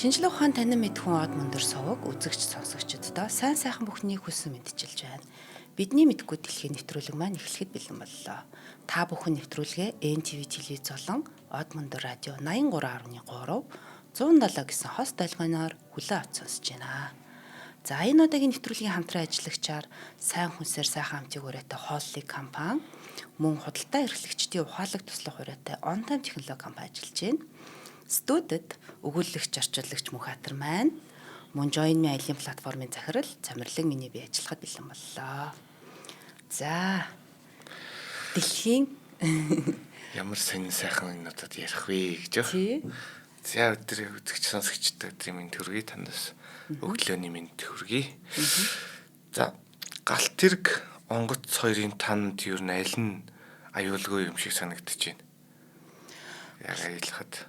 Шинжлэх ухаан танин мэдхүн од мөндөр суваг үзэгч сонсогчдод сайн сайхан бүхнийг хүсэн мэдчилж байна. Бидний мэдгүй дэлхийн нэвтрүүлэг маань эхлэхэд бэлэн боллоо. Та бүхэн нэвтрүүлгээ NTV телевиз болон од мөндөр радио 83.3 107 гэсэн хос долгионоор хүлээн авч сонсож байна. За, энэ удаагийн нэвтрүүлгийн хамтран ажиллагчаар сайн хүнсээр сайхан амтыг ураатай хооллыг компани, мөн худалдаа эрхлэгчдийн ухаалаг туслах ураатай On Time технологи компани ажиллаж байна. Студид өгүүлэгч, орчуулагч Мөнхбаатар маань, мөн Join Me аялын платформын захирал Замирлан миний бие ажиллахад бэлэн боллоо. За, дэлхийн ямар сонин сайхан надад ярих вэ гэж. Тий. За, өдөр үзэгч сонсогчдод өдрийн мэнд төргий, танаас өглөөний мэнд хүргэе. За, галт тэрэг онгоц хоёрын танд ер нь аль нь аюулгүй юм шиг санагдаж байна? Яг аялахад.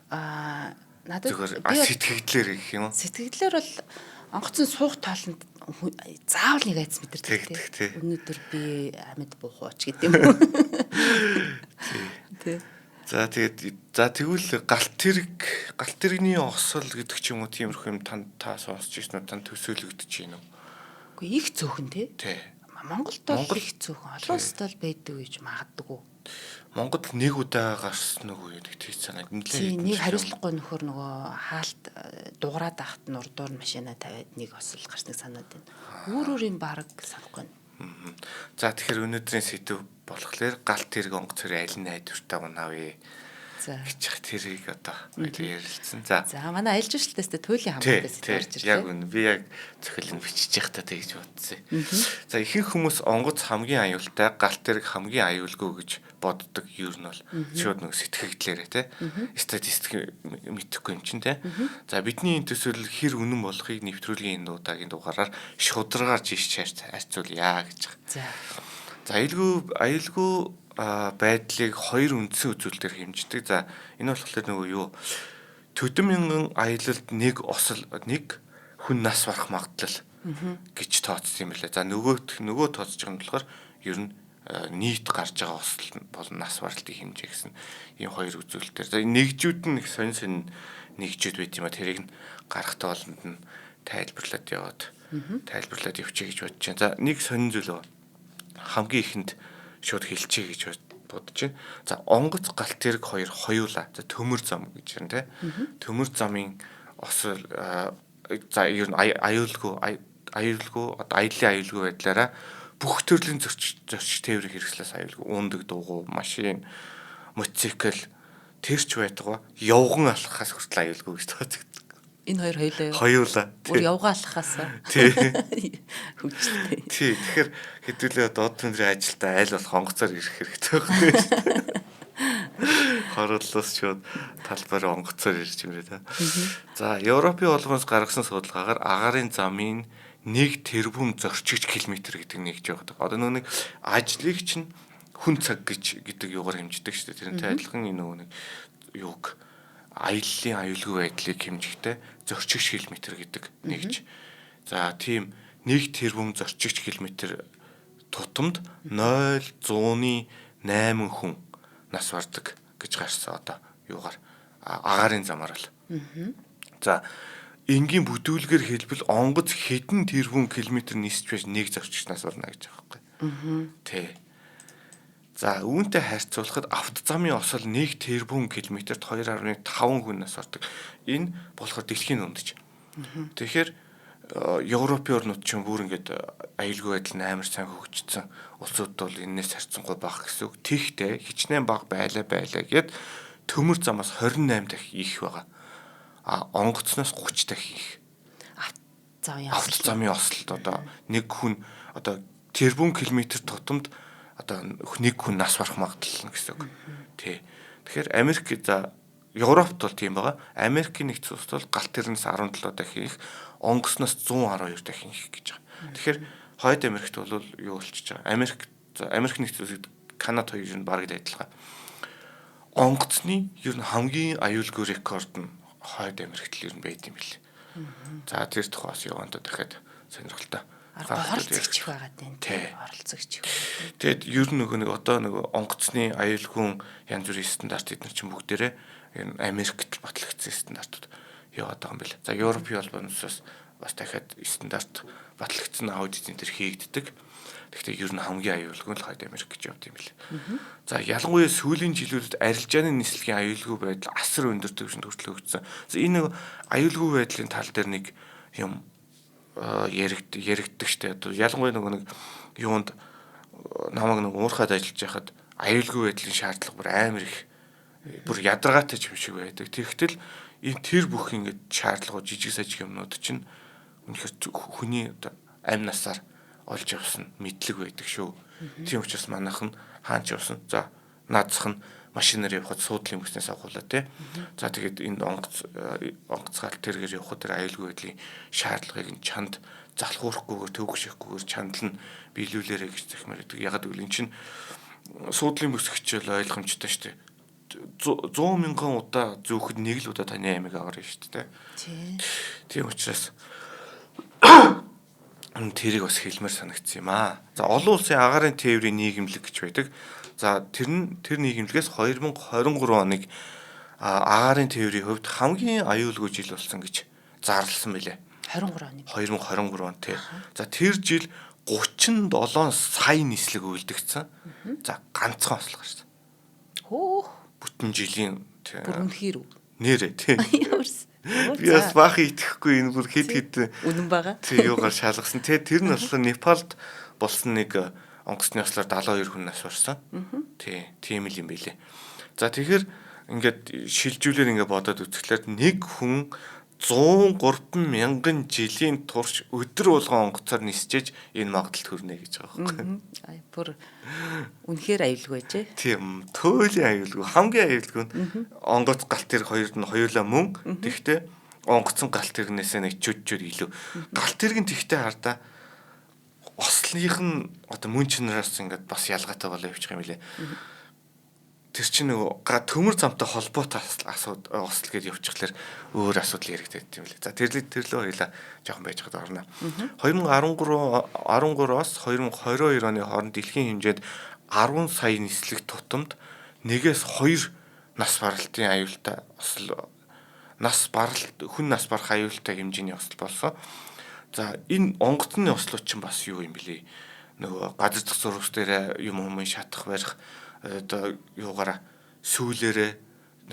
Надад зүгээр сэтгэгдлээр гэх юм уу? Сэтгэгдлээр бол онгоцон суух тоолонд заавал нэг айц мэдэрдэг тий. Өнөөдөр би амьд буух уу ч гэдэг юм уу. Тий. За, тэгээд за тэгвэл галт тэрэгний осол гэдэг ч юм уу, тиймэрхүү юм танд та сонсч ирсэн үү, танд төсөөлөгдөж байна уу? Үгүй, их цөөхөн тий. Тий. Монголд бол их цөөхөн. Олон улсад бол байдаг гэж магадгүй. Монголд нэг удаа гарсан уу гэдэг тийч санаад нэлээд. Нэг хариуцлагагүй нөхөр нөгөө хаалт дуграад ахт нь урдуур машина тавиад нэг осол гарсныг санаад байна. Өөр өөр юм баг санахгүй байна. За, тэгэхээр өнөөдрийн сэдэв болохоор галт тэрэг онгоц хоёрын аль нь найдвартай унаа вэ? За. Гэж тэрийг одоо ярилцсан. За. За, манай аялал жуулчлалтаас туйлын хамаатай сэдв орж ирлээ. Яг үнэ. Би яг цохилыг бичиж явахдаа тэгж бодсон. За, ихэнх хүмүүс онгоц хамгийн аюултай, галт тэрэг хамгийн аюулгүй гэж боддог. Ер нь бол шууд нэг сэтгэгдлээрээ тий. Статистик мэдэхгүй юм чинь тий. За, бидний энэ төсөөлөл хэр үнэн болохыг нэвтрүүлгийн энэ удаагийн дугаараар шударгаар жишж харьцуулъя гэж байгаа. За. За, аюулгүй байдлыг хоёр үндсэн үзүүлэлтээр хэмждэг. За, энэ болохоор нөгөө юу төдөн мянган аялалд нэг осол нэг хүн нас барах магадлал гэж тооцсон юм билээ. За, нөгөө тооцож байгаа нь болохоор ер нь нийт гарч байгаа осол болон нас баралтын хэмжээ гэсэн ийм хоёр үзүүлэлтээр. За, нэгжүүд нь их сонин сонин нэгжүүд байт юм а. Тэрийг нь гарах тоолонд нь тайлбарлаад яваад тайлбарлаад явчих гэж бодож байна. За, нэг сонин зүйл хамгийн ихэнд шууд хэлчихье гэж бодож байна. За, онгоц галт тэрэг хоёр хоёулаа. За, төмөр зам гэж байна те. Төмөр замын осол, за, ер нь аюулгүй одоо аяллаа аюулгүй байдлаараа бүх төрлийн зөрч тээврийн хэрэгслээс аюулгүй, уундаг дугуй, машин, мотоцикл тэрч байдгаа явган алхахаас хүртэл аюулгүй гэж тооцогддог. Энэ хоёр хоёулаа юу? Хоёулаа. Бүр явган алхахаас. Тий. Хөгжилтэй. Тий. Тэгэхээр хэдүүлээ одоо од өндрийн ажилдаа айл болох онгоцоор ирэх хэрэгтэй байна шүү дээ. Хорооллоос шууд талбар онгоцоор ирж юм рээ та. За, Европын улмаас гаргасан судалгаагаар агаарын замын 1 тэрбум зорчигч километр гэдэг нэгж байгаа. Одоо нөгөө нэг ажлыг чинь хүн цаг гэж гэдэг юугаар хэмждэг шүү дээ. Тэрнтэй адилхан энэ нөгөө нэг юуг аяллаа аюулгүй байдлыг хэмжихдээ зорчигч километр гэдэг нэгж. За, тийм 1 тэрбум зорчигч километр тутамд 0.8 хүн нас бардаг гэж гарсан одоо юугаар агаарын замаар л. За, энгийн бүдүүлгээр хэлбэл онгоц хэдэн тэрбум километр нисч байж нэг зорчигч нас барна гэж байгаа байхгүй. Тий. За, үүнтэй харьцуулахад автозамын осол 1 тэрбум километрт 2.5 хүн нас бардаг. Энэ болохоор дэлхийн дундаж. Тэгэхээр Европын орнууд ч юм бүр ингээд аюулгүй байдал нь амар сайн хөгжсөн улсууд бол энэс харьцангуй бага гэсэн үг. Тэгтээ хичнээн бага байлаа гэд төмөр замаас 28 дахин их байгаа. А онгоцноос 30 дахин их. Автозамын осолд одоо нэг хүн одоо тэрбум километр тутамд одоо нэг хүн нас барах магадлал нь гэсэн үг. Тий. Тэгэхээр Америк, за, Европт бол тийм байгаа. Америкийн нэгдсэн улсад бол галт тэрнээс 17 дахин их, онгоцноос 112 дахин их гэж байгаа. Тэгэхээр Хойд Америкт бол юу болчихж байгаа. Америк, за, Америк нэгдсэн улс, Канада хоёр нь бараг л адилхан. Онгоцны ер нь хамгийн аюулгүй рекорд нь Хойд Америкт л ер нь байд юм бэл. За, тэр тухай бас явандаа дахиад сонирхолтой оролцогч их байгаа даа. Оролцогч их. Тэгээд ер нь нөгөө нэг одоо нөгөө онгоцны аюулгүй янз бүрийн стандарт эдгээр чинь бүгдээрээ ер нь Америкт л батлагдсан стандартууд. яваад байгаа юм бэл. За, Европын холбооноос бас дахиад стандарт батлагдсан аудит энэ төр хийгддэг. Гэхдээ ер нь хамгийн аюулгүй л Хойд Америк гэж явд юм бэл. За, ялангуяа сүүлийн жилүүдэд арилжааны нислэгийн аюулгүй байдал асар өндөр түвшинд хүртэл хөгжсөн. За, энэ нэг аюулгүй байдлын тал дээр нэг юм яригддаг штэ. Одоо ялангуяа нөгөө нэг юунд намайг нэг уурхаад ажиллаж байхад аюулгүй байдлын шаардлага бүр амар их, бүр ядаргаатай юм шиг байдаг. Тэгэхдээ л энэ тэр бүх ингээд шаардлагууд, жижиг сажиг юмнууд чинь үнэхээр хүний одоо амь насаар олж явсан мэдлэг байдаг шүү. Тийм учраас манайх нь хаан ч явсан. За, наадсах нь машинаар явхад суудлын бүснээс авахуулаа тий. За, тэгээд энд онгоц гал тэргээр явхад тэр аюулгүй байдлын шаардлагыг нь чанд залхуурахгүйгээр, төвөгшөхгүйгээр чандал нь биелүүлээрэй гэж захимаар байдаг. Ягаад гэвэл эн чинь суудлын бүс хичээл ойлгомжтой шүү дээ. 100 мянган удаа зөөхөд нэг л удаа таны амийг аварна шүү дээ. Тийм учраас тэрийг бас хэлмээр санагдсан юм аа. За, олон улсын агаарын тээврийн нийгэмлэг гэж байдаг. За, тэр нь тэр нийгэмлэгээс 2023 оныг агаарын тээврийн хувьд хамгийн аюулгүй жил болсон гэж зарласан билээ. 23 оны. 2023 он, тий. За, тэр жил 37 сая нислэг үйлдэгдсэн. За, ганцхан ослог гарсан. Хөөх. Бүтэн жилийн. Бүр үнэхээр үү? Нэрээ, тий. Ямарс. Би бас баахан итгэхгүй, энэ бүр хэд хэд үнэн байгаа. Тий, юугаар шалгасан. Тэ, тэр нь болохоор Непалд болсон нэг онгоцны ослоор 72 хүн нас барсан. Тий, тийм л юм билээ. За, тэгэхээр ингээд шилжүүлээр ингээд бодоод үзэхлээр нэг хүн 103 мянган жилийн турш өдөр болгон онгоцоор нисчээж энэ магадлалд хүрнэ гэж байгаа байхгүй. Ай, бүр үнэхээр аюулгүй байжээ. Тийм, туйлын аюулгүй, хамгийн аюулгүй нь онгоц, галт тэрэг хоёр нь хоёулаа мөн. Тэгвэл онгоцон галт тэрэгнээсээ нэг чүд чүд илүү. Галт тэрэг нь тэгтээ хардаа ослных нь одоо мөн чанараас ингээд бас ялгаатай болоо явчих юм лээ. Тэр чинь нөгөө төмөр замтай холбоотой асуудал осол гэж явчихлаар өөр асуудал яригдаад юм лээ. За, тэрлээ хоёлаа жоохон байж байгаад орно. 2013 13-оос 2022 оны хооронд дэлхийн хэмжээнд 10 сая нислэг тутамд нэгээс 2 нас баралтын аюултай осол, нас баралт, хүн нас барах аюултай хэмжээний осол болсон. За, энэ онгоцны ослууд чинь бас юу юм бэлээ? Нөгөө газар зах зурвас дээр юм хүмүүс шатах барих одоо юугаараа сүүлээрээ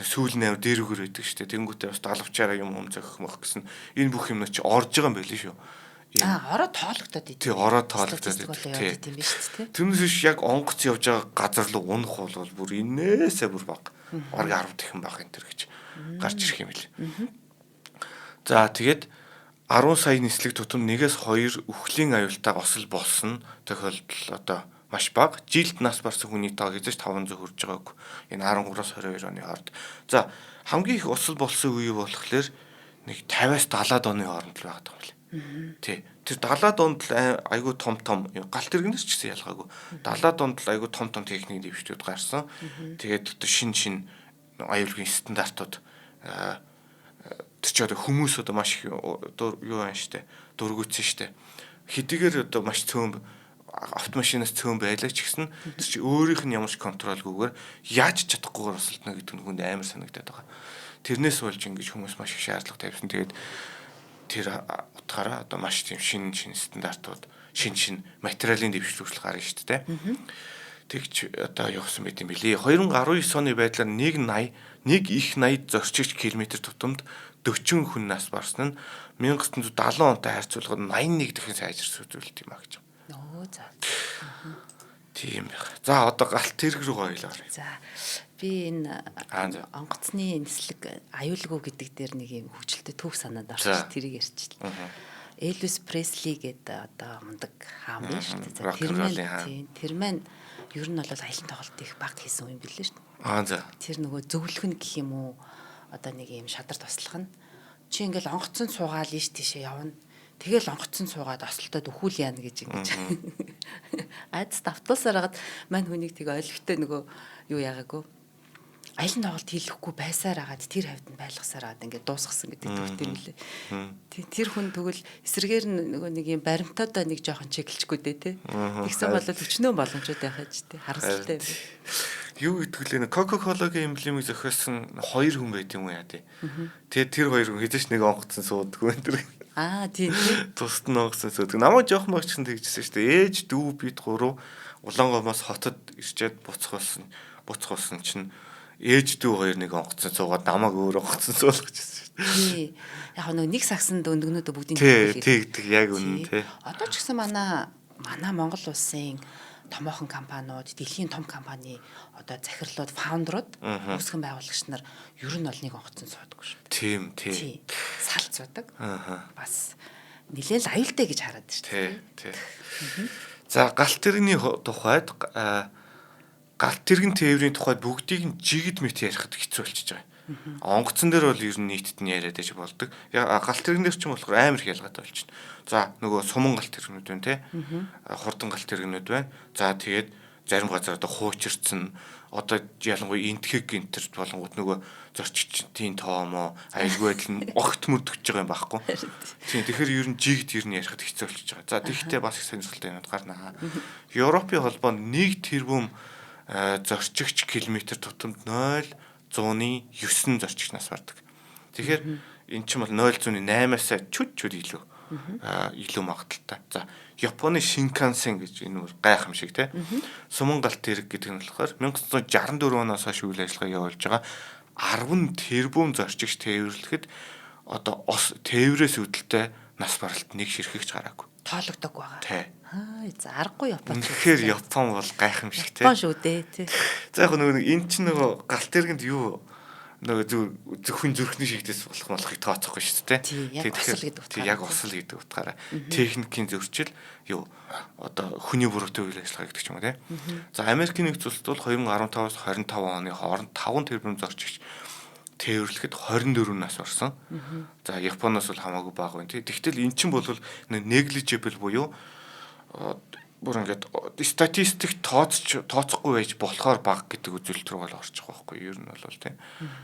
сүүл нь амар дээрүүгээр байдаг шүү дээ. Тэнгүүтээ бас далавчаараа юм хүм зохих мөх гэсэн энэ бүх юмнууд чи орж байгаа юм байли шүү. Аа, ороо тоологдоод идэв. Тий, ороо тоологдоод идэв. Тий. Тийм биш үү? Тэрнээс биш яг онгоц явж байгаа газар руу унах бол бүр инээсээ бүр баг. Бараг 10 дахин баг энэ төр гэж гарч ирэх юм бэл. За, тэгээд 10 сая нислэг тутам нэгээс 2 үхлийн аюултай осол болсон тохиолдол одоо маш бага. Жилд нас барсан хүний тоо хэзээ ч 500 хүрж байгаагүй. Энэ 13-аас 22 оны хооронд. За, хамгийн их осол болсон үе болохоор нэг 50-аас 70-аад оны хооронд л байгаад байгаа юм лээ. Тий. Тэр 70-аад онд л айгүй том том галт тэрэгнээс ч гэсэн ялгаагүй. 70-аад онд л айгүй том том техникийн дэвшлүүд гарсан. Тэгээд одоо шин шин аюулгүй стандартууд, тэр чи одоо хүмүүс одоо маш их юу байна штэ. Дургүйцсэн штэ. Хэдийгээр одоо маш цөөн автомашинаас цөөн байлаа ч гэсэн тэр чи өөрийнх нь ямар ч контролгүйгээр яаж чадахгүйгээр осолдно гэдэг нь хүнд амар санагдаад байгаа. Тэрнээс болж ингэж хүмүүс маш их шаардлага тавьсан. Тэгээд тэр утгаараа одоо маш тийм шин шин стандартууд, шин шин материалын дэвшил хүртэл гарна шүү дээ. Тэгч одоо явсан байт юм билий. 2019 оны байдлаар 1 80 нэг их 80 зорчигч километр тутамд 40 хүн нас барсан нь 1970 онтой харьцуулахад 81 дахин сайжирсан үзүүлэлт юм а гэж. Өө, за. Тийм байх. За, одоо галт тэрэг рүү хоёлаа оръё. За, би энэ онгоцны нислэг аюулгүй гэдэг дээр нэг юм хөгжилтэй төв санаанд орчих, тэрийг ярьчихлаа. Элвис Пресли гэдэг одоо мундаг хаан байна шүү дээ. За, тэр маань, тийм, тэр маань ер нь бол аялан тоглолт их баг хийсэн юм билээ шүү дээ. Аа, за. Тэр нөгөө зөвлөх нь гэх юм уу, одоо нэг юм шадар туслах нь чи ингээл онгоцон суугаал ийш тийшээ явна. Тэгэл онгоцон суугаад осолтоод өхүүл яана гэж ингэж айдас давтуулсаар хагаад мань хүнийг тэг ойлгохтой нөгөө юу яагаагүй, аялан тоглолт хийлэхгүй байсаар агаад тэр хавьд нь байлгасаар агаад ингээд дуусгасан гэдэг төвтэй юм лээ. Тэр хүн тэгвэл эсрэгээр нь нөгөө нэг юм баримтаадаа нэг жоохон чиглэчгүй дээ, тий. Тэгсэн бол өчнөө боломжтой байх аж, тий. Харамсалтай юм. Юу гэдэг лээ, Coca-Cola-гийн эмблемийг зохиосон хоёр хүн байт юм уу яа тий. Тэгээд тэр хоёр хүн хэзээ ч нэг онгоцсон суудаггүй энэ тэр. Аа, тий. Тусад нь онгоцсон суудаг. Намайг жоохон багч гэсэн тэгжсэн шүү дээ. Ээж дүү бид гурав Улаангомоос хотод ирчээд буцах болсон чинь ээж дүү хоёр нэг онгоцсон суугаад намайг өөр онгоцсон суулгаж байсан шүү дээ. Тий. Яг нэг сагсанд өндөгнүүдөө бүгдийг тий, яг үнэн тий. Одоо ч гэсэн манай Монгол улсын томоохон компаниуд, дэлхийн том компани одоо захирлууд, founder ууд, үүсгэн байгуулагч нар ер нь бол нэг онгоцон суудаггүй шүү дээ. Тийм, тий. Салт суудаг. Бас нэлээд л аюултай гэж хараад шүү дээ. Тий, тий. За, галт тэрэгний тухайд, галт тэрэгэн тээврийн тухайд бүгдийг нь жигд мэт ярихад хэцүү болчихж байгаа. Онгоцон дээр бол ер нь нийтэд нь яриад байж болдог. Галт тэрэгэн дээр ч юм болохоор амар их ялгаатай болчихно. За, нөгөө суман галт тэрэгнүүд байна те. Хурдан галт тэрэгнүүд байна. За, тэгээд зарим газар одоо хуучирсан, одоо ялангуяа Энэтхэг гэнтэр болонгууд нөгөө зорчигчдын тоомоо аюулгүй байдал нь огт мөрдөгч байгаа юм байхгүй. Тийм, тэгэхээр ер нь жигд ер нь ярихад хэцүү болчихж байгаа. За, тэгэхдээ бас их сонирхолтой юмуд гарнаа. Европын холбоонд 1 тэрбум зорчигч километр тутамд 0.9 зорчигч нас бардаг. Тэгэхээр эн чинь бол 0.8-аас чүд чүд илүү магадлалтай. За, Японы Шинкансен гэж энэ бүр гайхамшиг те. Суман галт тэрэг гэдэг нь болохоор 1964 оноос хойш үйл ажиллагаа явуулж байгаа 10 тэрбум зорчигч тээвэрлэхэд одоо тээврээс үүдэлтэй нас баралт нэг ширхэгч гараагүй. Тоологдог байгаа. Тий. Аа, за, аргагүй Япон. Тэгэхээр Япон бол гайхамшиг те. Япон шүү дээ тий. За, яг нөгөө эн чинь нөгөө галт тэргэнд юу нөгөө зөвхөн зүрхний шигдээс болох болохыг тооцохгүй шүү дээ. Яг осол гэдэг утгаараа. Яг осол гэдэг утгаараа. Техникийн зөрчил юу одоо хүний буруутай үйл ажиллагаа гэдэг ч юм уу те. За, Америкийн нэгдсэн улсад бол 2015-аас 25 оны хооронд 5 тэрбум зорчигч тээвэрлэхэд 24 нас орсон. За, Японоос бол хамаагүй бага байна. Тэгтэл эн чинь бол negligible буюу бүр ингээд статистик тооцохгүй байж болохоор бага гэдэг үзүүлэлт рүү бол орчих байхгүй ер нь бол тийм,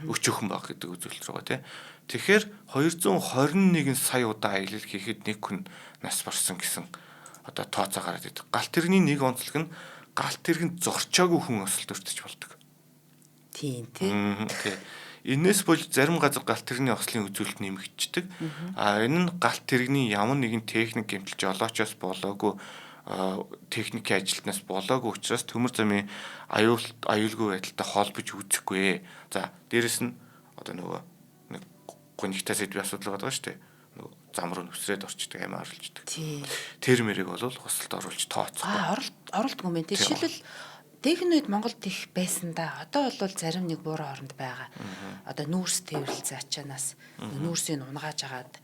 өчөөхөн бага гэдэг үзүүлэлт рүү тийм. Тэгэхээр 221 сая удаа аялал хийхэд нэг хүн нас барсан гэсэн одоо тооцоо гараад идэг. Галт тэрэгний нэг онцлог нь галт тэргэнд зорчоогүй хүн осолд өртөж болдог. Тийм тий. Тий. Энээс болж зарим газар галт тэрэгний ослын үзүүлэлт нэмэгдчихдэг. А энэ нь галт тэрэгний ямар нэгэн техник гэмтэл жолоочоос болоогүй, техникийн ажилтнаас болоогүй учраас төмөр замын аюулгүй байдалтай холбож үзэхгүй. За, дээрэс нь одоо нөгөө нэг гунигтай сэдвийн асуудал байгаа шүү дээ. Нөгөө зам руу нүсрээд орчдөг, амиа оруулждаг. Тэр мэрийг бол хосолд оруулж тооцохгүй. Аа, оролдгүй юм байна. Жишээлбэл, техник үед Монголд их байсан да. Одоо бол зарим нэг буурай оронд байгаа. Одоо нүүрс тээвэрлэл ачаанаас нүүрсийг унгааж агаад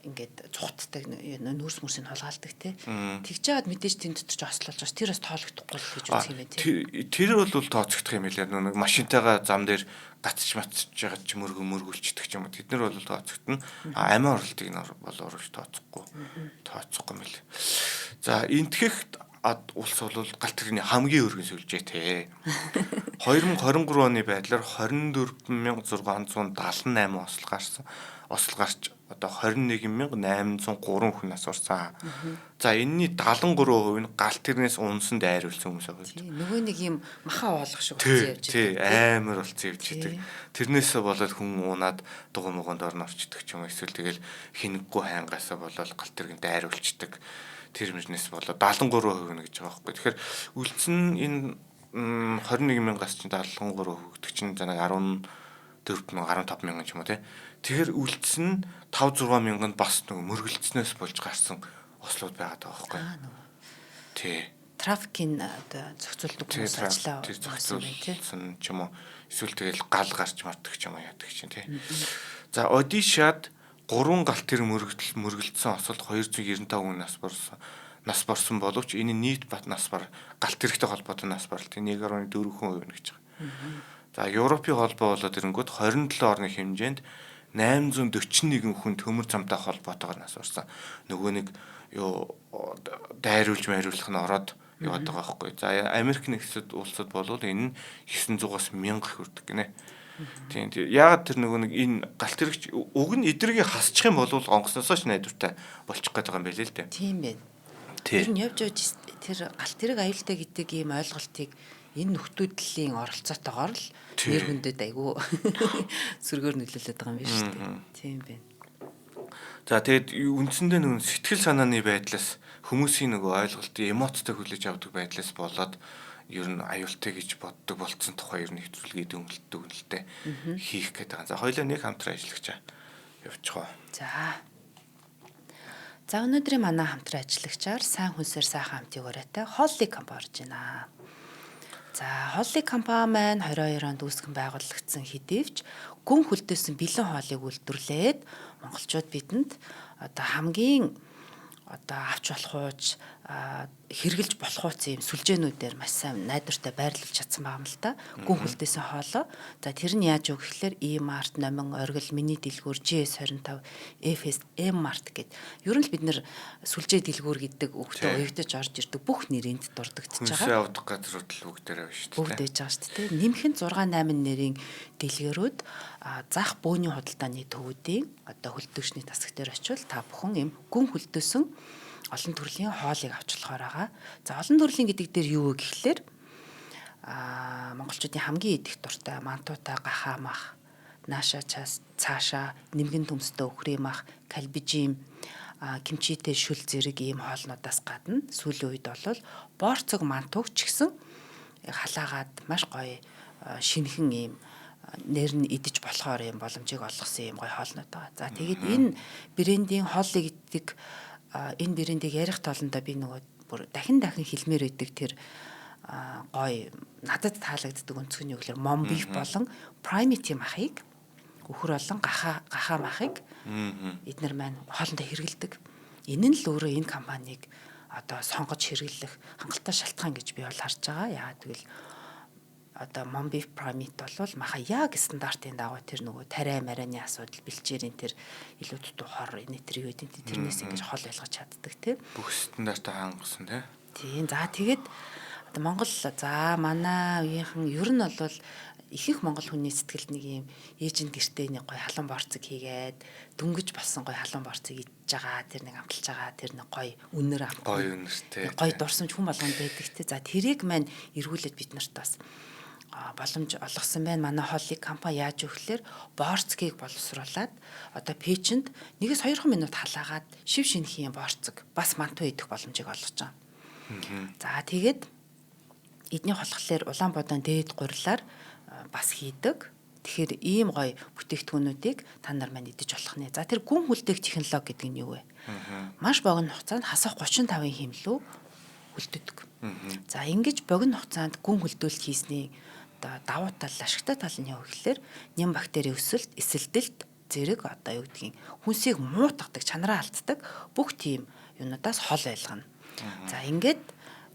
ингээд цухтдаг, нүүрс мүрсийг хулгаалдаг те. Тэгж жагаад мэдээж тэн дотор ч ослолж бас тэр бас тоологдохгүй л гэж үзэх юм байна те. Тэр бол тооцогдох юм билээ. Нэг машинтайгаа зам дээр гацч мацж байгаа ч мөргөлчдөг ч юм уу. Тэд нар бол тооцогдно. А амиа оролтыг нь бол оруулж тооцохгүй. Тооцохгүй юм билээ. За, Энэтхэгт улс бол галт тэрэгний хамгийн өргөн сүлжээтэй. 2023 оны байдлаар 24678 осол гарсан. Осол гарч одоо 21803 хүн нас орсон. За, энэний 73% нь галт тэрнээс унсан дайруулсан хүмүүс байгаа. Тийм, нөгөө нэг юм маха оолох шиг болсон явж байдаг. Тий, амар болсон явж идэг. Тэрнээсээ болоод хүн унаад дугуй муганд орно орчдөг ч юм уу, эсвэл тэгэл хинэггүй хайнгаасаа болоод галт тэргэнд дайруулцдаг. Тэр мөрнөөс болоод 73% нь гэж байгаа байхгүй. Тэгэхээр үлдсэн энэ 21 мянгаас чинь 73% гэдэг чинь за нэг 14 мянга, 15 мянган ч юм уу тий. Тэгэхээр үлдсэн 5 6 мянганд бас нөгөө мөргөлдснөөс болж гарсан ослууд байгаад байгаа байхгүй. Тий. Трафикийн одоо зохицуулдаг хүмүүс ажиллаа зохицуулсан ч юм уу, эсвэл тэгэл гал гарч мардаг ч юм уу яадаг чинь тий. За, Одишад 3 галт тэр мөргөлдсөн осолд 295 хүн нас барсан боловч энэ нийт бат нас бар галт тэрэгтэй холбоотой нас баралт 1.4% гэж байгаа. За, Европын холбоо болоод ирэнгүүт 27 орны хэмжээнд 841 хүн төмөр замтай холбоотойгоор нас барсан. Нөгөө нэг юу дайруулж майруулах нь ороод яваад байгаа байхгүй. За, Америк нэгдсэн улсад болвол энэ нь 900-аас 1000 хүрдэг гинэ. Тийм. Яагаад тэр нөгөө нэг энэ галт тэрэгч уг нь эдрэгийг хасчих юм бол онгоцносоо ч найдвартай болчих гээд байгаа юм байл л дээ. Тийм байна. Тэр нь явж явж тэр галт тэрэг аюултай гэдэг ийм ойлголтыг Энэ нөхдүүдлийн оролцоотойгоор л нэр хүндэд айгүй сөргөөр нөлөөлөд байгаа юм биш үү? Тийм байна. За, тэгээд үндсэндээ нөгөө сэтгэл санааны байдлаас, хүмүүсийн нөгөө ойлголтын эмоцтой хүлээж авдаг байдлаас болоод ер нь аюултай гэж боддог болцсон тухай ер нь нэвтрүүлгийг дүгнэлттэй хийх гээд байгаа. За, хоёулаа нэг хамтран ажиллагчаа явуучих. За. За, өнөөдрийн манай хамтран ажиллагчаар сайн хүнсээр сайхан амтыг урайтай Холли компани орж байна. За, Холли компани маань 22 онд үүсгэн байгуулагдсан хэдийвч гүн хөлдөөсөн бэлэн хоолыг үйлдвэрлээд монголчууд бидэнд одоо хамгийн одоо авч болох ууч, хэрэгжилж болох ууц юм сүлжээнүүдээр маш сайн найдвартай байрлуулж чадсан байгаа юм л та. Гүн хөлдөөсөн хоолоо. За, тэр нь яаж үг гэхлээр E-Mart, Номин, Оргил, Миний дэлгүүр, GS25, FS, M-Mart гэд. Ер нь л бид нэр сүлжээ дэлгүүр гэдэг үгтэй уягдаж орж ирдэг бүх нэрийнд дурддагдчихж байгаа. Хүнсээ авдаг газрууд л бүгдээрээ байна шүү дээ. Бүгд байж байгаа шүү дээ. Нэмэх нь 6 8 нэрийн дэлгэрүүд, зах бөөний худалдааны төвүүдийн одоо хөлдөөгчний тасаг дээр очивол та бүхэн ийм гүн хөлдөөсөн олон төрлийн хоолыг авч болохоор байгаа. За, олон төрлийн гэдэг дээр юу вэ гэхлээр монголчуудын хамгийн идэх дуртай мантуутай гахаа мах, нааша цаашаа нэмгэн төмстэй өхрийн мах, кальбижим, кимчитэй шүл зэрэг ийм хоолнуудаас гадна сүүлийн үед бол борцог мантууг ч гэсэн халаагаад маш гоё шинэхэн ийм нэр нь идэж болохоор юм боломжийг олгосон юм гоё хоолнууд байгаа. За, тэгээд энэ брендийн хоолыг гэдэг энэ брендийг ярих тоолондоо би нөгөө бүр дахин дахин хэлмээр байдаг тэр гоё надад таалагддаг өнцөг нь юу гэхээр Mom Beef болон Primate махыг, үхэр болон гахаа махыг эднэр маань хоолндоо хэрэгэлдэг. Энэ нь л өөрөө энэ компанийг одоо сонгож хэрэглэх хангалттай шалтгаан гэж би бол харж байгаа. Яагаад гэвэл одоо Mom Beef Primate бол маха яг стандартын дагуу тэр нөгөө тариа марианы асуудал, бэлчээрийн тэр илүү дутуу хор энэ тэр юу гэдэг тэрнээс ингэж хол ойлгож чаддаг тий. Бүх стандартаа хангасан тий. Тийм. За, тэгээд одоо Монгол, за, манай үеийнхэн ер нь бол ихэнх монгол хүний сэтгэлд нэг юм ээж нь гэртээ нэг гоё халуун борцог хийгээд дөнгөж болсон гоё халуун борцог идж байгаа, тэр нэг амталж байгаа, тэр нэг гоё үнэр амт, гоё үнэртэй гоё дурсамж хүн болгонд байдаг те. За, тэрийг маань эргүүлээд бид нарт бас боломж олгосон байна. Манай хоолыг компани яаж өгөхлөөр борцгийг боловсруулад одоо пэйжэнд 1-2 минут халаагаад шив шинэхэн борцог бас мантуу идэх боломжийг олгож байгаа. За, тэгээд эдний болохоор улаан будaan дээд гурилаар бас хийдэг. Тэгэхээр ийм гоё бүтээгдэхүүнүүдийг та нар маань идэж болох нэ. За, тэр гүн хүлдээх технологи гэдэг нь юу вэ? Маш богино хугацаанд хасах 35-ын хэмлүү хөлддөг. За, ингэж богино хугацаанд гүн хөлдөөлт хийсний одоо давуу тал, ашигтай тал нь юу гэхлээр ням бактери өсөлт, эсэлдэлт зэрэг одоо юу гэдгийг хүнсийг муутгадаг, чанараа алддаг бүх тийм юунуудаас хол байлгана. За, ингээд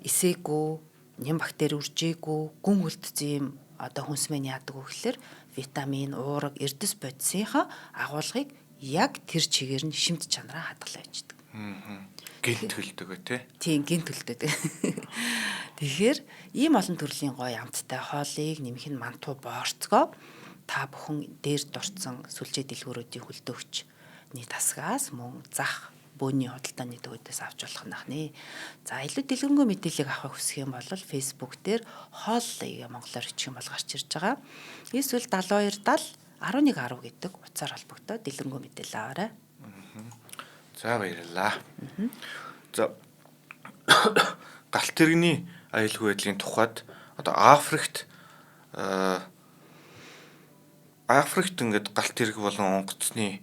эсээгүй, ням бактери үржээгүй, гүн хөлдсөн юм одоо хүнс мэн яадаг вэ гэхлээр витамин, уураг, эрдэс бодисынхаа агуулгыг яг тэр чигээр нь шимт чанараа хадгалаа явчихдаг. Гинт хөлдөг тий. Тийм, гинт хөлдөг. Тэгэхээр ийм олон төрлийн гоё амттай хоолыг нэмэх нь мантуу боорцгоо та бүхэн дээр дурдсан сүлжээ дэлгүүрүүдийн хөлдөөгчний тасгаас мөн зах бөөний худалдааны төвөөдөөс авч болох нах нэ. За, илүү дэлгэрэнгүй мэдээллийг авахыг хүсэх юм бол Facebook дээр хоол монголоор бичих юм бол гарч ирж байгаа. Эсвэл 72 70 11 10 гэдэг утсаар холбогдоод дэлгэрэнгүй мэдээлэл аваарай. За, баярлалаа. За, галт тэрэгний аюулгүй байдлын тухайд одоо Африкт ингээд галт тэрэг болон онгоцны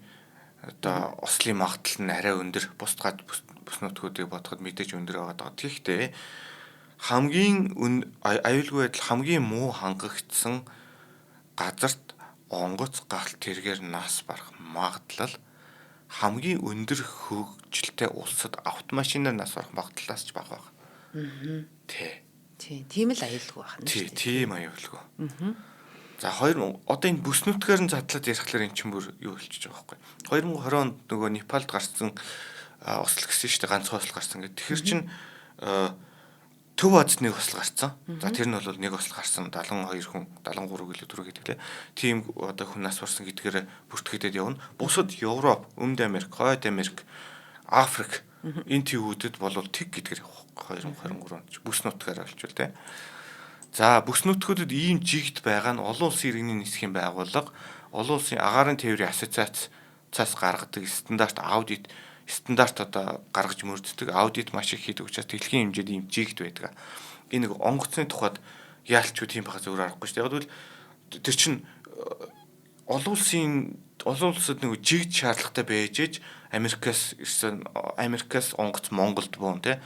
одоо ослын магадлал нь арай өндөр, бусд гад бүс нутгуудыг бодоход мэдээж өндөр байгаа даа. Тэгэхдээ хамгийн аюулгүй байдал хамгийн муу хангагдсан газарт онгоц галт тэргээр нас барах магадлал хамгийн өндөр хөгжилтэй улсад автомашинаар нас барах магадлалаас ч бага байна. Аа. Тэ. Тийм, тийм л аюулгүй байна шүү дээ. Тийм аюулгүй. Аа. За, хоёр одоо энэ бүс нутгаар нь задлаад ярихлаар эн чинь бүр юу болчихж байгаа байхгүй. 2020 онд нөгөө Непалд гарсан осол гэсэн шүү дээ, ганцхан осол гарсан гэдэг. Тэгэхээр чин Төв Азид нэг осол гарсан. За, тэр нь бол нэг осол гарсан 72 хүн, 73 гэлээ дөрөв гэдэг лээ. Тийм одоо хүн нас барсан гэдгээр бүртгэгдээд явна. Бусад Европ, Өмнөд Америк, Хойд Америк, Африк энэ төвүүдэд бол тэг гэдгээр явах 2023 онд бүс нутгаар олчвол те. За бүс нутгуудад ийм жигд байгаа нь олон улсын иргэний нисхийн байгууллага, олон улсын агаарын тээврийн ассоциацаас гаргадаг стандарт аудит стандарт одоо гаргаж мөрддөг аудит маш их хийдэг учраас дэлхийн хэмжээнд ийм жигд байдаг. Энэ нэг онгоцны тухайд яалчгүй тийм байхаас өөр аргагүй шүү дээ. Яг гэвэл тэр чинь олон улсад нэг жигд шаардлагатай байж ээж Америкаас ирсэн Америкаас онгоц Монголд буун те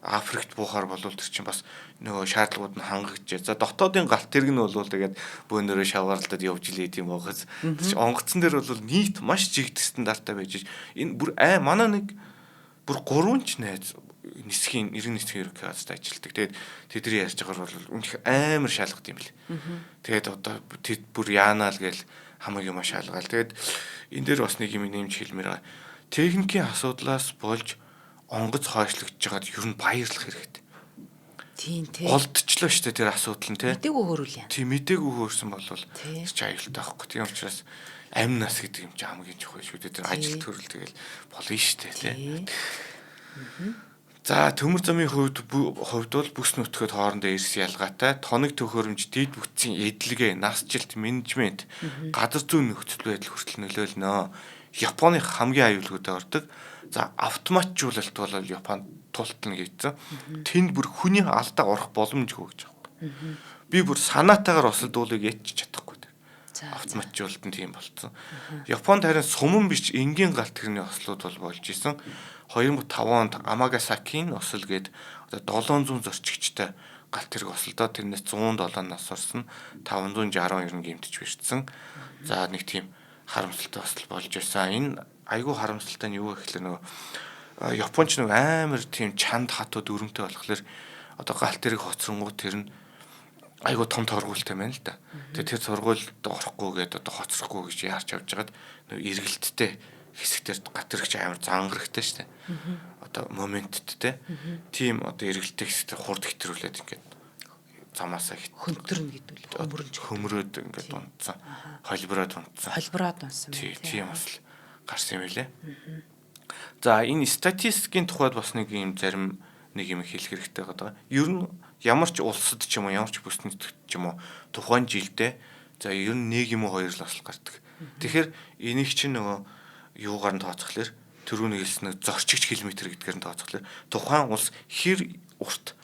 Африкт буухаар бол тэр чинь бас нөгөө шаардлагууд нь хангагдж. За дотоодын галт тэрэг нь бол тэгээд бөөнөрөө шавгаарлаад явж илээ тийм байгаас. Тэр чинь онгоцон дээр бол нийт маш жигд стандарттай байж энэ бүр манай нэг бүр гурван ч найз нисхийн иргэн нисхийн ерөнхий газарт ажилладаг. Тэгээд тэдний ярьж байгаагаар бол үнэхээр амар шалгад юм бэл. Тэгээд одоо тэд бүр яанаа л гээл хамаг юм шалгаал. Тэгээд энэ дээр бас нэг юм нэмж хэлмээр байгаа. Техникийн асуудлаас болж онгоц хойшлогдож байгаад ер нь баярлах хэрэгтэй. Тийм тий. Олдчлоо шүү дээ тэр асуудал нь тий. Мдээгүй хөөрүүл яа. Тийм мдээгүй хөөрсөн бол тэр чи аюултай байхгүй. Тийм учраас амь нас гэдэг юм чи хамгийн чухал шүү дээ. Тэр ажил төрөл тэгэл болно шүү дээ тий. За төмөр замын хувьд бол бүс нутгад хоорондоо эрс ялгаатай тоног төхөөрөмж дэд бүтцийн эдлэгээ, насжилт, менежмент, газар зүйн нөхцөл байдал хүртэл нөлөөлнө. Японы хамгийн аюулгүйтэй ордог. За автоматжуулалт бол Японд тултна гэсэн. Тэнд бүр хүний алдаа орох боломжгүй гэж байгаа юм. Би бүр санаатаагаар осолдуулыг ятчих чадахгүй. Автоматжуулалт нь тийм болцсон. Японд харин суман биш энгийн галт тэрний ослууд бол болж исэн. 2005 онд Амагасакийн осол гээд одоо 700 зорчигчтой галт тэрэг осолдоо тэрнээс 107 нас орсон, 560 ер нь гэмтэж бэртсэн. За нэг тийм харамсалтай осол болж байсан. Энэ айгүй харамсалтай нь юу вэ гэхлээр нөгөө Японч нэг амар тийм чанд хатуу дүрмтэй болохоор одоо галт тэрэг хоцронгууд тэр нь айгүй том торгуультай байна л да. Тэгээ тэр торгуульд орохгүй гээд одоо хоцрохгүй гэж яарч авч жагаад нөгөө эргэлттэй хэсэгтэр гат тэрэг амар зангарагтай шүү дээ. Одоо моменттэй тийм одоо эргэлттэй хэсэгтэр хурд хэтрүүлээд ингээд замаасаа хөнтөрнө гэдэг л хөмрөлж хөмрөөд ингээд унтсан. Холбороод унтсан. Холбороод унсан байх тийм бас гарсан юм билээ. За энэ статистикийн тухайд бас нэг юм зарим нэг юм хэлэх хэрэгтэй байгаа. Ер нь ямар ч улсад ч юм уу, ямар ч бүс нутагт ч юм уу тухайн жилдээ за ер нь нэг юм уу хоёр л осол гардаг. Тэгэхээр энийг чинь нөгөө юугаар нь тооцохлоор түрүүний хэлсэн нэг зорчигч километр гэдгээр нь тооцохлоор тухайн улс хэр урт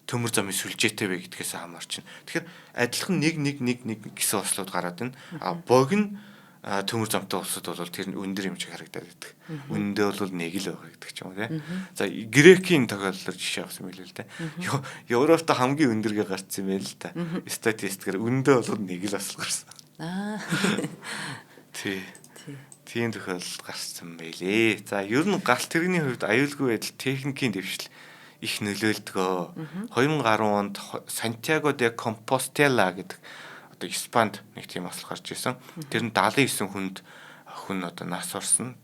төмөр замын сүлжээтэй вэ гэдгээс хамаарч байна. Тэгэхээр адилхан 1 1 1 1 гэсэн ослууд гараад байна. А богино төмөр замтай улсад бол тэр нь өндөр юм шиг харагдаад байдаг. Үнэндээ бол нэг л байгаа гэдэг ч юм уу тий. За Грекийн тохиолдлоор жишээ авсан мэлээ л дээ. Европт хамгийн өндөргээ гарцсан юм байл л та. Статистикээр үнэндээ бол нэг л осол гарсан. Аа. Тий. Тийм тохиолдол гарсан байлээ. За ер нь галт тэрэгний хувьд аюулгүй байдал техникийн дэвшил их нөлөөлдгөө. 2010 онд Сантьяго де Компостела гэдэг одоо Испанд нэг тийм осол гарч исэн. Тэр нь 79 хүнд хүн одоо нас орсон.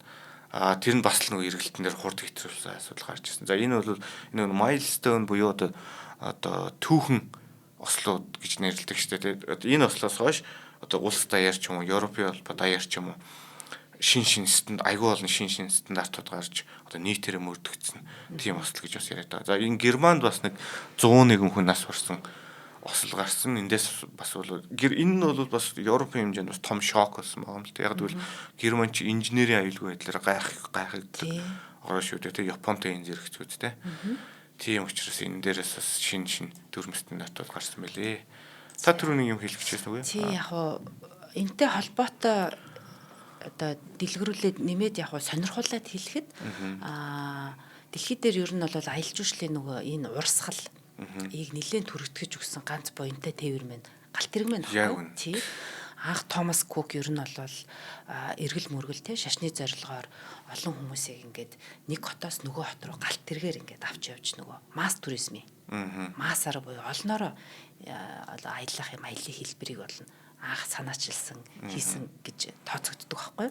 А тэр нь бас л нэг эргэлтэн дээр хурд хэтрүүлсэн асуудал гарч исэн. За энэ бол энэ milestone буюу одоо түүхэн ослууд гэж нэрлэдэг шүү дээ. Одоо энэ ослоос хойш одоо улс даяар ч юм уу, Европын холбоо даяар ч юм уу шин шин стандарт айгүй олон шин шин стандартууд гарч одоо нийтээрээ мөрдөгдсөн тийм осол гэж бас яриад байгаа. За энэ Германд бас нэг 101 хүн нас барсан осол гарсан. Эндээс бас бол энэ нь бол бас Европын хэмжээнд бас том шок болсон байгаа юм л та. Яг гэвэл Герман чи инженерийн аюулгүй байдлаар гайхагддаг ороо шүү дээ. Тэг Японтой энэ зэрэгцүүд те. Тийм учраас энэ дээрээс бас шин шин дүрм стандартууд гарсан байлээ. Та түрүүний юм хэлэх гэж байсан үгүй? Тийм яг уу энтэй холбоотой одоо дэлгэрүүлээд нэмээд яг уу сонирхуулаад хэлэхэд дэлхий дээр ер нь бол аялал жуулчлалын нөгөө энэ урсгал ийг нэлээд төрөгтгөж өгсөн ганц буянтай тээвэр мэн галт тэрэг мэн баггүй. Тий. Анх Томас Кук ер нь бол эргэл мөргөл те шашны зорилгоор олон хүмүүсийг ингээд нэг хотоос нөгөө хот руу галт тэргээр ингээд авч явж нөгөө масс туризмын массаар буюу олноороо аялах юм аялын хэлбэрийг болно анх санаачилсан хийсэн гэж тооцогддог байхгүй.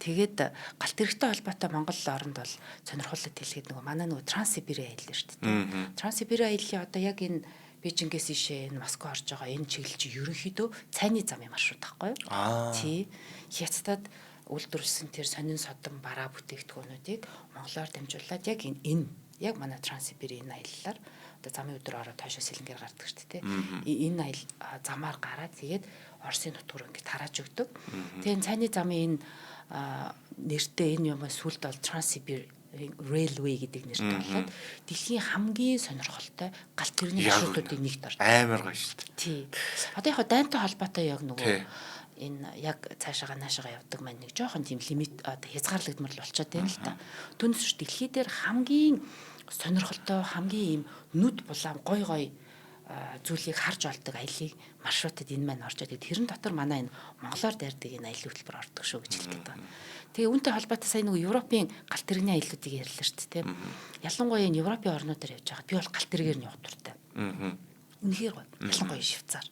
Тэгээд галт тэрэгтэй холбоотой Монгол оронд бол сонирхолтой хэлгээд нөгөө манай нөгөө Транссибирийн аялал шүү дээ. Транссибирийн аяллаа одоо яг энэ Бээжингээс ийшээ энэ Москва орж байгаа энэ чиглэл чи ерөнхийдөө цайны замын маршрут байхгүй юу? Тий. Хятадад үйлдвэрлэсэн тэр сонин содон бараа бүтээгдэхүүнүүдийг монголоор дамжуулаад яг энэ яг манай Транссибирийн энэ аяллаар Одоо замын өдөр ороод хойшоо сэлэнгээр гардаг шүү дээ, тий. Энэ аялал замаар гараад тэгээд Оросын нутг руу ингээд тарааж өгдөг. Тэгээд энэ цайны замын энэ нэртэй энэ юм сүлд бол Trans-Siberian Railway гэдэг нэртэй болоод дэлхийн хамгийн сонирхолтой галт тэрэгний маршрутуудын нэгт ордог. Амар гоё шүү дээ. Тий. Одоо яг дайнтай холбоотой яг нөгөө энэ яг цаашаага наашаага явдаг маань нэг жоохон тийм лимит одоо хязгаарлагдмал болчиход байна л та. Түүнээс ч дэлхий дээр хамгийн сонирхолтой, хамгийн ийм нүд булаам гой гой зүйлийг харж олдог аяллыг маршрутад энэ маань орж идэг. Тэрэн дотор манай энэ монголоор дайрдаг энэ аялал хөтөлбөр ордог шүү гэж хэлдэг байна. Тэгээ үүнтэй холбоотой сая нөгөө Европын галт тэрэгний аяллуудыг ярьлаа шүү дээ, тийм. Ялангуяа энэ Европын орнуудаар явж байхад би бол галт тэргээр нь явах дуртай. Үнэхээр гоё. Ялангуяа Швейцар.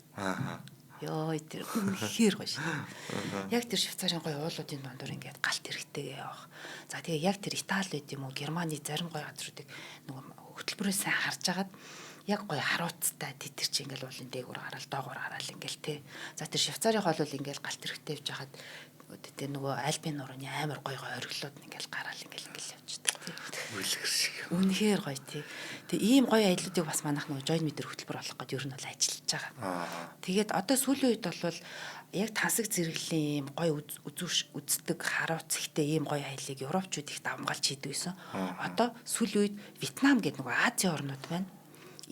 Йой, тэр үнэхээр гоё шүү. Яг тэр Швейцарын гоё уулуудын дундуур ингээд галт тэрэгтэйгээ явах. За тэгээ яг тэр Итали байд юм уу, Германы зарим гоё газруудыг нөгөө хөтөлбөрөө сайн харж агаад яг гоё харууцтай тэд тэр чи ингээл уулын дээгүүр гараал, доогуур гараал ингээл те. За тэр Швейцарын хоол бол ингээл галт тэрэгтэй явж хахад тэр нөгөө Альпийн нуурын амар гоё гоё оргилууд ингээл гараал ингээл ингээл явчихдаг тий. Үлгэр шиг. Үнэхээр гоё тий. Тэгээ ийм гоё аяллуудыг бас манайх нөгөө Join Me дээр хөтөлбөр болох гээд ер нь бол ажиллаж байгаа. Тэгээд одоо сүүлийн үед бол яг тансаг зэрэглэлийн ийм гоё үзүүш үздэг харууц ихтэй ийм гоё аяллыг европчууд их давмгаалж хийдэг байсан. Одоо сүүлийн үед Вьетнам гэдэг нөгөө Азийн орнууд байна.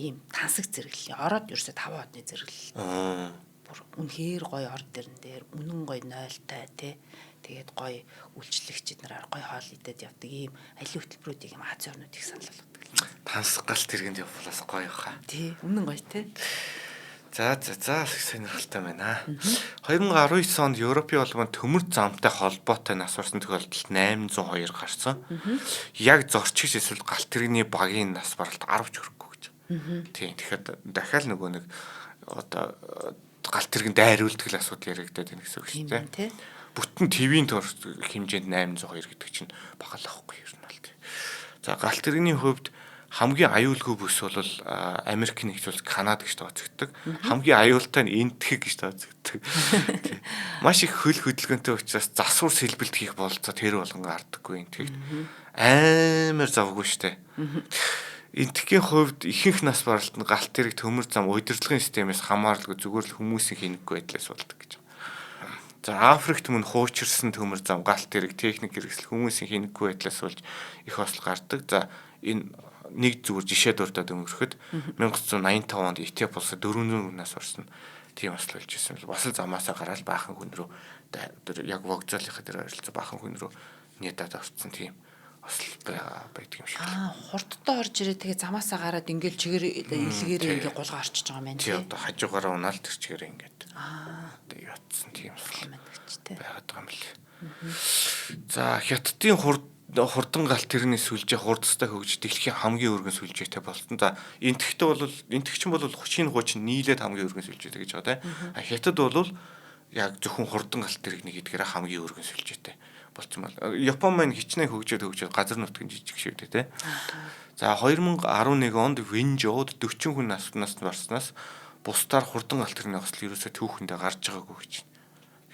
Ийм тансаг зэрэглэлийн ороод ерөөсө 5 одны зэрэглэл. Бүр үнэхээр гоё ор дэрэн дээр үнэн гоё нойлтой тий. Тэгээд гоё үйлчлэгчид нараар гоё хоол идээд явдаг ийм аялын хөтөлбөрүүдийг юм Азийн орнууд их санал болгодог. Тансаг галт тэргэнд явуулаас гоё хаа. Тий, үнэн гоё тий. За за за сонирхолтой байна. 2019 онд Европын холбоонд төмөр замтай холбоотой нас барсан тохиолдолд 802 гарсан. Яг зорчигч эсвэл галт тэрэгний багийн нас баралт 10 ч хүрэхгүй гэж. Тийм, тэгэхээр дахиад нөгөө нэг одоо галт тэрэгэн дайруулдаг л асуудал яригадаад байна гэсэн үг шүү дээ. Бүтэн твийн төр хэмжээнд 802 гэдэг чинь бага л ахгүй ер нь бол. За галт тэрэгний хувьд хамгийн аюулгүй бүс бол Америк нэгдсэн улс, Канада гэж тооцогддог. Хамгийн аюултай нь Энтхэг гэж тооцогддог. Маш их хөл хөдөлгөөнтэй учраас засвар сэлбэлт хийх бололцоо тэр болгон гардаггүй Энтхэгт. Амар завгүй штэ. Энтхэгийн хувьд ихэнх нас баралт нь галт тэрэг, төмөр зам, удирдлагын системээс хамааралгүй зүгээр л хүмүүсийн хийнэггүй байдлаас болдог гэж. За Африкт мөн хуучирсан төмөр зам, галт тэрэг, техник хэрэгсэл хүмүүсийн хийнэггүй байдлаас болж их осол гардаг. За энэ нэг зүгээр жишээ дурдаад өнгөрөхөд 1985 онд Этиоп улсад 400 хүн нас барсан тийм осол болж исэн. Бас л замаасаа гараад баахан хүн рүү яг вокзалынхаа дээр ойролцоо баахан хүн рүү недад орцсон тийм осол байдаг юм шиг. Аа, хурдтай орж ирээ тэгээ замаасаа гараад ингээл чигээр илгээрээ ингээ гулгаа орчиж байгаа юм байна тий. Одоо хажуугаараа унаал тэр чигээр ингээд одоо ятсан тийм осол байгаад байгаа юм л. За Хятадын хурдан галт тэрний сүлжээ хурдтай хөгжиж дэлхийн хамгийн өргөн сүлжээтэй болсон. За Энтхэгтэй бол Энтхэгчин бол шинэ хуучин нийлээд хамгийн өргөн сүлжээтэй гэж байгаа тийм. А Хятад бол яг зөвхөн хурдан галт тэрэгний гэдгээр хамгийн өргөн сүлжээтэй болсон бол. Япон маань хичнээн хөгжөөд газар нутгийн жижиг шиг дээ тийм. За 2011 онд Вэнжод 40 хүн нас барснаас бусдаар хурдан галт тэрэгний осол ерөөсөө түүхэндээ гарч байгаагүй гэж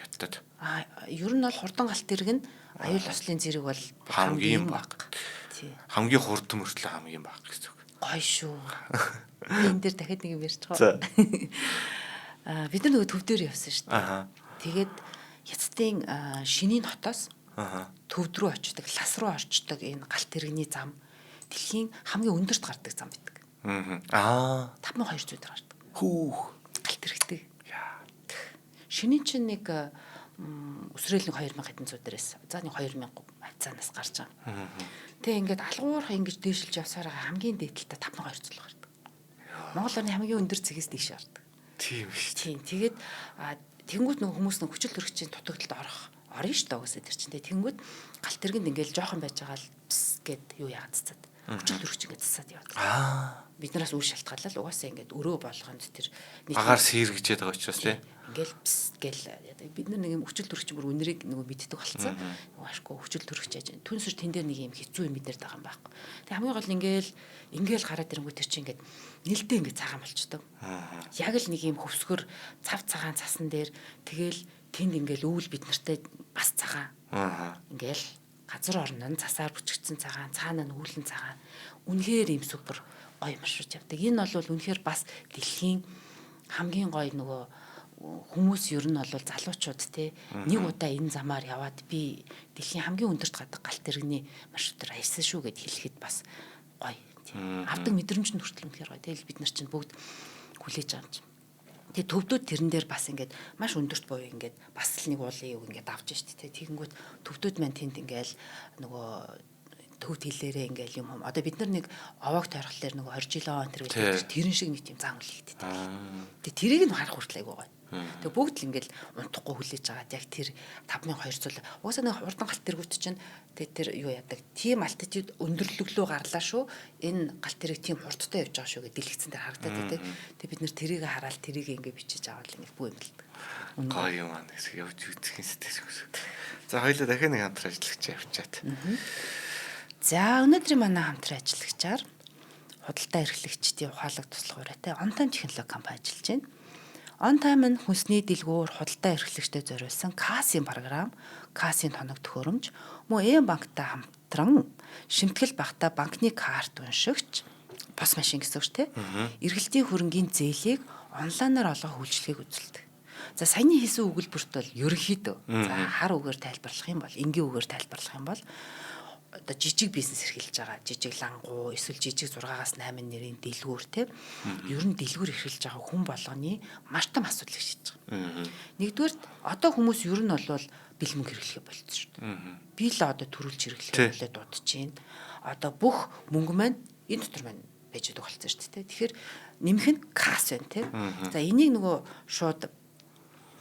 Хятад. А ер нь бол хурдан галт тэрэг нь аюул ослын зэрэг бол хамгийн бага. Хамгийн хурдан мөртлөө хамгийн бага гэсэн үг. Гоё шүү. Энэ дээр дахиад нэг юм ярьж байгаа. Аа бид нар нөгөө төв дээр явсан шүү дээ. Тэгээд Хятадын шинийн хотоос төвд рүү очдог, лас руу орчдог энэ галт тэрэгний зам дэлхийн хамгийн өндөрт гардаг зам байдаг. Аа 5200 дээр гардаг. Хүүх. Галт тэрэгтэй. Шинийн чинь нэг өсрөөл нэг 2000 хэдэн зуун дээрээс. За нэг 2000 хавцаанаас гарч байгаа. Тэгээ ингээд алгуурах ингэж дээшилж явсаар хамгийн дээд талдаа 5200 гардаг. Монгол орны хамгийн өндөр цэгээс дээш гардаг. Тийм шүү. Тийм. Тэгээд тэнгуут нөгөө хүмүүс нэг хүчил төрөгчийн дутагдалд орно шүү дээ угаасаа тэр чинь. Тэнгуут галт тэргэнд ингээл жоохон байж байгаа л пс гэд юу яагаад цацаад хүчил төрөгч ингээд цацаад яваад. Аа. Биднээс үр шалтгаалал угаасаа ингээд өрөө болгонд тэр агаар сэргэжээд байгаа учраас тий. Ингээл пс гэл бид нар нэг юм хүчил төрөгч бүр үнэрийг нөгөө мэддэг болцсон. Нөгөө ашгүй хүчил төрөгч яаж. Түнсэр тэн дээр нэг юм хэцүү юм мэдэр байгаа юм байхгүй. Тэг хамгийн гол нь ингээл гараад ирэнгүүт тэр чинь ингээд нэлдээ ингээд цагаан болчдөг. Яг л нэг юм хөвсгөр цав цагаан цасан дээр тэгэл тэнд ингээл өвөл бид нартай бас цагаан. Ингээл газар орно нь цасаар бүчигдсэн цагаан, цаана нь үүлэн цагаан. Үнэхээр юм супер Гоё маршрут явдаг. Энэ бол үнэхээр бас дэлхийн хамгийн гоё нөгөө хүмүүс ер нь бол залуучууд те нэг удаа энэ замаар яваад би дэлхийн хамгийн өндөрт гадаг галт тэрэгний маршрутаар аялсан шүү гэд хэлэхэд бас гоё. Авдаг мэдрэмж нь хүртэл үнэхээр гоё. Тэгэл бид нар чинь бүгд хүлээж байгаа юм чинь. Тэгээ төвдүүд тэрэн дээр бас ингээд маш өндөрт буюу ингээд бас л нэг уулын юу ингээд авч штэ тэ. Тэгэнгүүт төвдүүд маань тэнд ингээл нөгөө төвд хэлээрээ ингээл юм юм. Одоо бид нар нэг овоог тойрхлоор нөгөө 20 жилийн он тэр гэдэг тэрэн шиг нэг тийм зан үйл хийгддэг. Тэгээ тэрийг нь харах хүртэл айгуу гоё. Тэгээ бүгд л ингээл унтахгүй хүлээж агаад яг тэр 5200 угаасаа нэг хурдан галт тэргүүт чинь тэгээ тэр юу яадаг тийм альтитюд өндөрлөглөө гарлаа шүү. Энэ галт тэрэг тийм хурдтай явж байгаа шүү гэж дэлгэцэн дээр харагдаад байдаг. Тэгээ бид нэр тэрийг хараад тэрийг ингээ бичиж аваад ингээ бүх юм л. Гоё юм аа гэсэн явж үзэх юм сэтгэл хөсөг. За хоёлаа дахиад нэг хамтран ажиллагч явчаад. За өнөөдрийн манай хамтран ажиллагчаар худалдаа эрхлэгчдийн ухаалаг туслах ураатай OnTime технологи компани ажиллаж байна. OnTime нь хүнсний дэлгүүр худалдаа эрхлэгчдэд зориулсан кассын програм, кассын тоног төхөөрөмж, мөн М банктай хамтран шимтгэл багтаа банкны карт уншигч, POS машин гэсэн үг шүү дээ. Эргэлтийн хөрөнгийн зээлийг онлайнаар олгох үйлчилгээг үзүүлдэг. За саяны хийсэн өгүүлбэрт бол ерөнхийдөө за хар үгээр тайлбарлах юм бол, энгийн үгээр тайлбарлах юм бол одоо жижиг бизнес эрхэлж байгаа жижиг лангуу эсвэл жижиг 6-аас 8 нэрийн дэлгүүр те ер нь дэлгүүр эрхэлж байгаа хүн болгоны маш том асуудлыг шийдэж байгаа. Нэгдүгээр одоо хүмүүс ер нь бол бэлэн мөнгө хэрэглэхээ болцсон шүү дээ. Би л одоо төрүүлж хэрэглэхээ болоод удаж чинь. Одоо бүх мөнгө маань энэ дотор маань байж байгаа болсон шүү дээ. Тэгэхээр нэмэх нь касс байна те. За энийг нөгөө шууд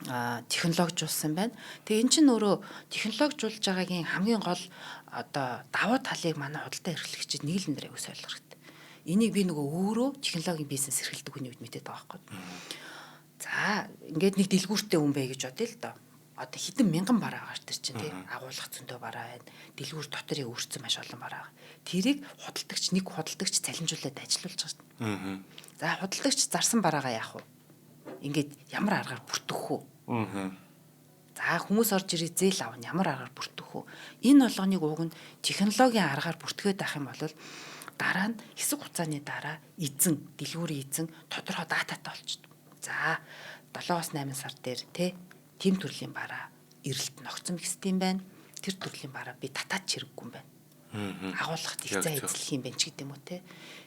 технологижуулсан байна. Тэгээ эн чинь өөрөө технологижуулж байгаагийн хамгийн гол одоо давуу талыг манай худалдаа эрхлэгчид нэг л нэр аягүй ойлгох хэрэгтэй. Энийг би нөгөө өөрөө технологийн бизнес эрхэлдэг хүний үед мэдээд байгаа байхгүй. За ингээд нэг дэлгүүртэй хүн бай гэж бодъё л доо. Одоо хэдэн мянган бараа байгаа тэр чинь тий агуулгах зөндөө бараа байна. Дэлгүүр дотор яг өрцөн маш олон бараа байгаа. Тэрийг худалдагч нэг худалдагч цалинжуулаад ажилуулж байгаа шүү дээ. За худалдагч зарсан бараагаа яах вэ? Ингээд ямар аргаар бүртгэх үү? За хүмүүс орж ирээ зээл авна ямар аргаар бүртгэх үү? Энэ болгоныг уг нь технологийн аргаар бүртгээд авах юм бол дараа нь хэсэг хугацааны дараа эзэн дэлгүүрийн эзэн тодорхой дататай болчихдог. За 7-оос 8 сар дээр те тим төрлийн бараа эрэлт ногцсон систем байна. Тэр төрлийн бараа би татаад чирэггүй юм байна. Агуулгад их зай эзлэх юм байна ч гэдэм үү те.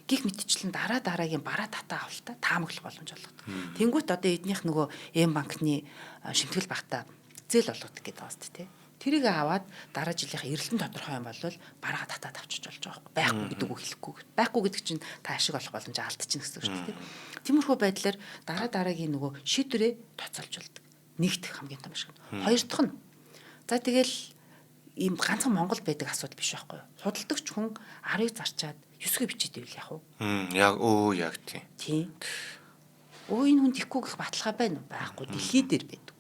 Гих мэтчлэн дараа дараагийн бараа татаа авалтаа таамаглах боломж олгодог. Тэнгүүт одоо эднийх нөгөө М банкны шимтгэл багтаа зээл олгодог гэдэг байгаа сте те. Тэрийг аваад дараа жилийнхаа эрэлтэн тодорхой юм бол бараа татаад авчиж болж байгаа байхгүй. Байхгүй гэдэг үг хэлэхгүй. Байхгүй гэдэг чинь та ашиг олох боломж алдчихна гэсэн үг шүү дээ. Тиймэрхүү байдлаар дараа дараагийн нөгөө шийдвэрээ тооцоолж болдог. Нэгдэх хамгийн том ашиг. Хоёр дахь нь за тэгэл ийм ганцхан Монгол байдаг асуудал биш байхгүй юу? Худалдагч хүн 10-ыг зарчаад 9-ийг бичээд ивэл яах вэ? Яг өө яг тийм. Тийм. Өө энэ хүн тийхгүй гэх баталгаа байна уу? Байхгүй. Дэлхий дээр байдаг.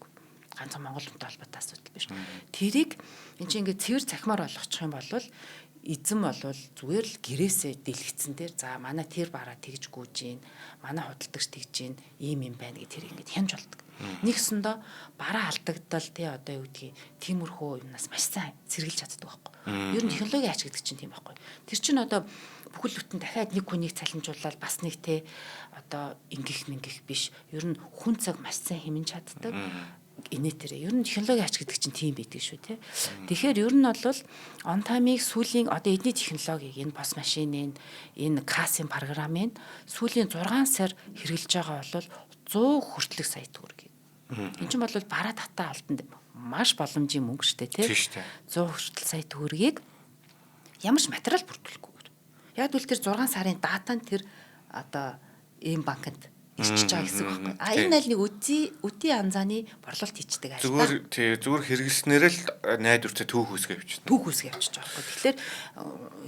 Ганцхан Монгол хүнтэй холбоотой асуудал биш. Тэрийг эн чинь ингээд цэвэр цахимаар болгочих юм бол эзэн болвол зүгээр л гэрээсээ дэлгэцэн дээр за манай тэр бараа тэгж гүйж гин манай худалдагч тэгж гин ийм юм байна гэх тэр ингээд хянж болдог. Нэгсэндээ бараа алдагдал тий одоо юу гэдгийг тиймэрхүү юмнаас маш сайн сэргийлж чаддаг байхгүй. Ер нь технологийн ач гэдэг чинь тийм байхгүй. Тэр чинь одоо бүхэл бүтэн дахиад нэг хүнийг цалинжуулаад бас нэг те одоо ингэх мэнгэх биш. Ер нь хүн цаг маш сайн хэмнэж чаддаг инээтерээ. Ер нь технологийн ач гэдэг чинь тийм байдаг шүү те. Тэгэхээр ер нь бол OnTime-ыг сүүлийн одоо эдний технологиг энэ POS машинын энэ кассын програмыг сүүлийн 6 сар хэрэглэж байгаа бол 100 хүртэлх сая төгрөг. Энэ чинь бол бараа татаа алтанд маш боломжийн мөнгө шүү дээ тий. 100 хүртэл сая төгрөгийг ямар ч материал бүрдүүлэхгүйгээр. Яг үл тэр 6 сарын дата нь тэр одоо ийм банкнд ирчихэж байгаа гэсэн үг байхгүй. А энэ аль нэг үдий анзааны борлуулалт хийчдэг айл. Зүгээр тий зүгээр хэрэглэснээр л найдвартай түүх үүсгээ явчихна. Түүх үүсгээ явчихж байгаа байхгүй. Тэгэхээр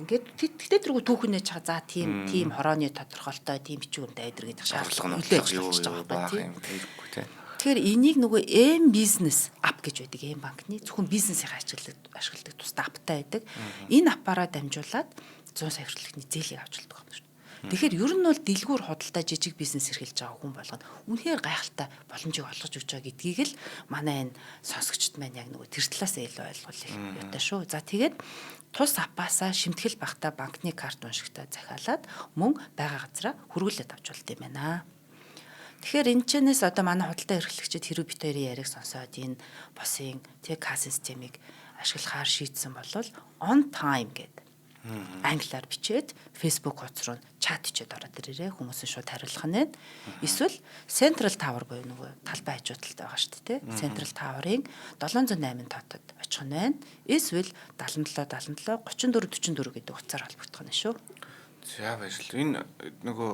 ингээд тэгтээ тэргүй түүхнээ чаа за тийм тийм хорооны тодорхойлолтой тийм бичиг юмтай айдэр гэдэг шаардлага нь юу байгаа юм хэрэггүй тий. Тэгэхээр энийг нөгөө M бизнес ап гэж байдаг. M банкны зөвхөн бизнесийн ашигладаг тусдаа аптай байдаг. Энэ аппараа дамжуулаад 100 сая хүртэлхний зээлийг авч болдог байна шүү. Тэгэхээр ер нь бол дэлгүүр худалдаа жижиг бизнес эрхэлж байгаа хүн болгоно үнэхээр гайхалтай боломжийг олгож өгч байгаа гэдгийг л манай энэ сонсогчд маань яг нөгөө тэр талаас илүү ойлгох их юутай шүү. За тэгээд тус аппаасаа шимтгэл багтаа банкны карт уншигтай захиалаад мөн байгаа газараа хөргүүлээд авч болд юм байна. Тэгэхээр энэ чэнэс одоо манай худалдаа эрхлэгчид хэрэг бит хоёрын яриаг сонсоод энэ босын тэг кассын системийг ашиглахаар шийдсэн бол on time гэдэг англиар бичээд Facebook хуудас руу чат бичээд ороод ирээрээ, хүмүүс нь шууд хариулах нь. Эсвэл Central Tower буюу нөгөө талбай хажуу талд байгаа шүү дээ. Central Tower-ын 708 тоотод очих нь байна. Эсвэл 77 77 34 44 гэдэг утсаар холбогдох нь шүү. За, баярлалаа. Энэ нөгөө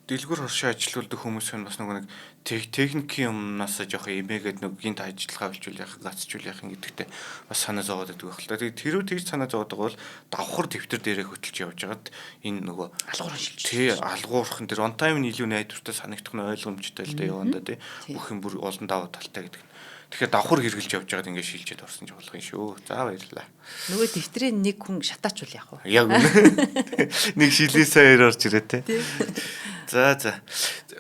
дэлгүүр хоршоо ажилуулдаг хүмүүс нь бас нөгөө нэг техникийн юмнаас жоох эмээгээд нөгөө гинт ажиллагаа болчвол яах, гацчвал яах гэдэгтээ бас санаа зовоод байдаг байх л та. Тэгээд тэрүү тэгж санаа зовоод байгаа бол давхар дэвтэр дээрээ хөтөлж явж байгаад энэ нөгөө алгуур шилжиж. Тий, алгуурхан тэр on time нь илүү найдвартай санагдах нь ойлгомжтой л да, явандаа тий. Бүх юм бүр олон давуу талтай гэдэг нь. Тэгэхээр давхар хэрэгжилж явж байгаад ингээд шилжээд орсон ч болох юм шүү. За, баярлалаа. Нөгөө дэвтрийн нэг хүн шатаачвал яах вэ? Яг үнэ. Нэг шилээсээ хоёр орж ирээ те. За.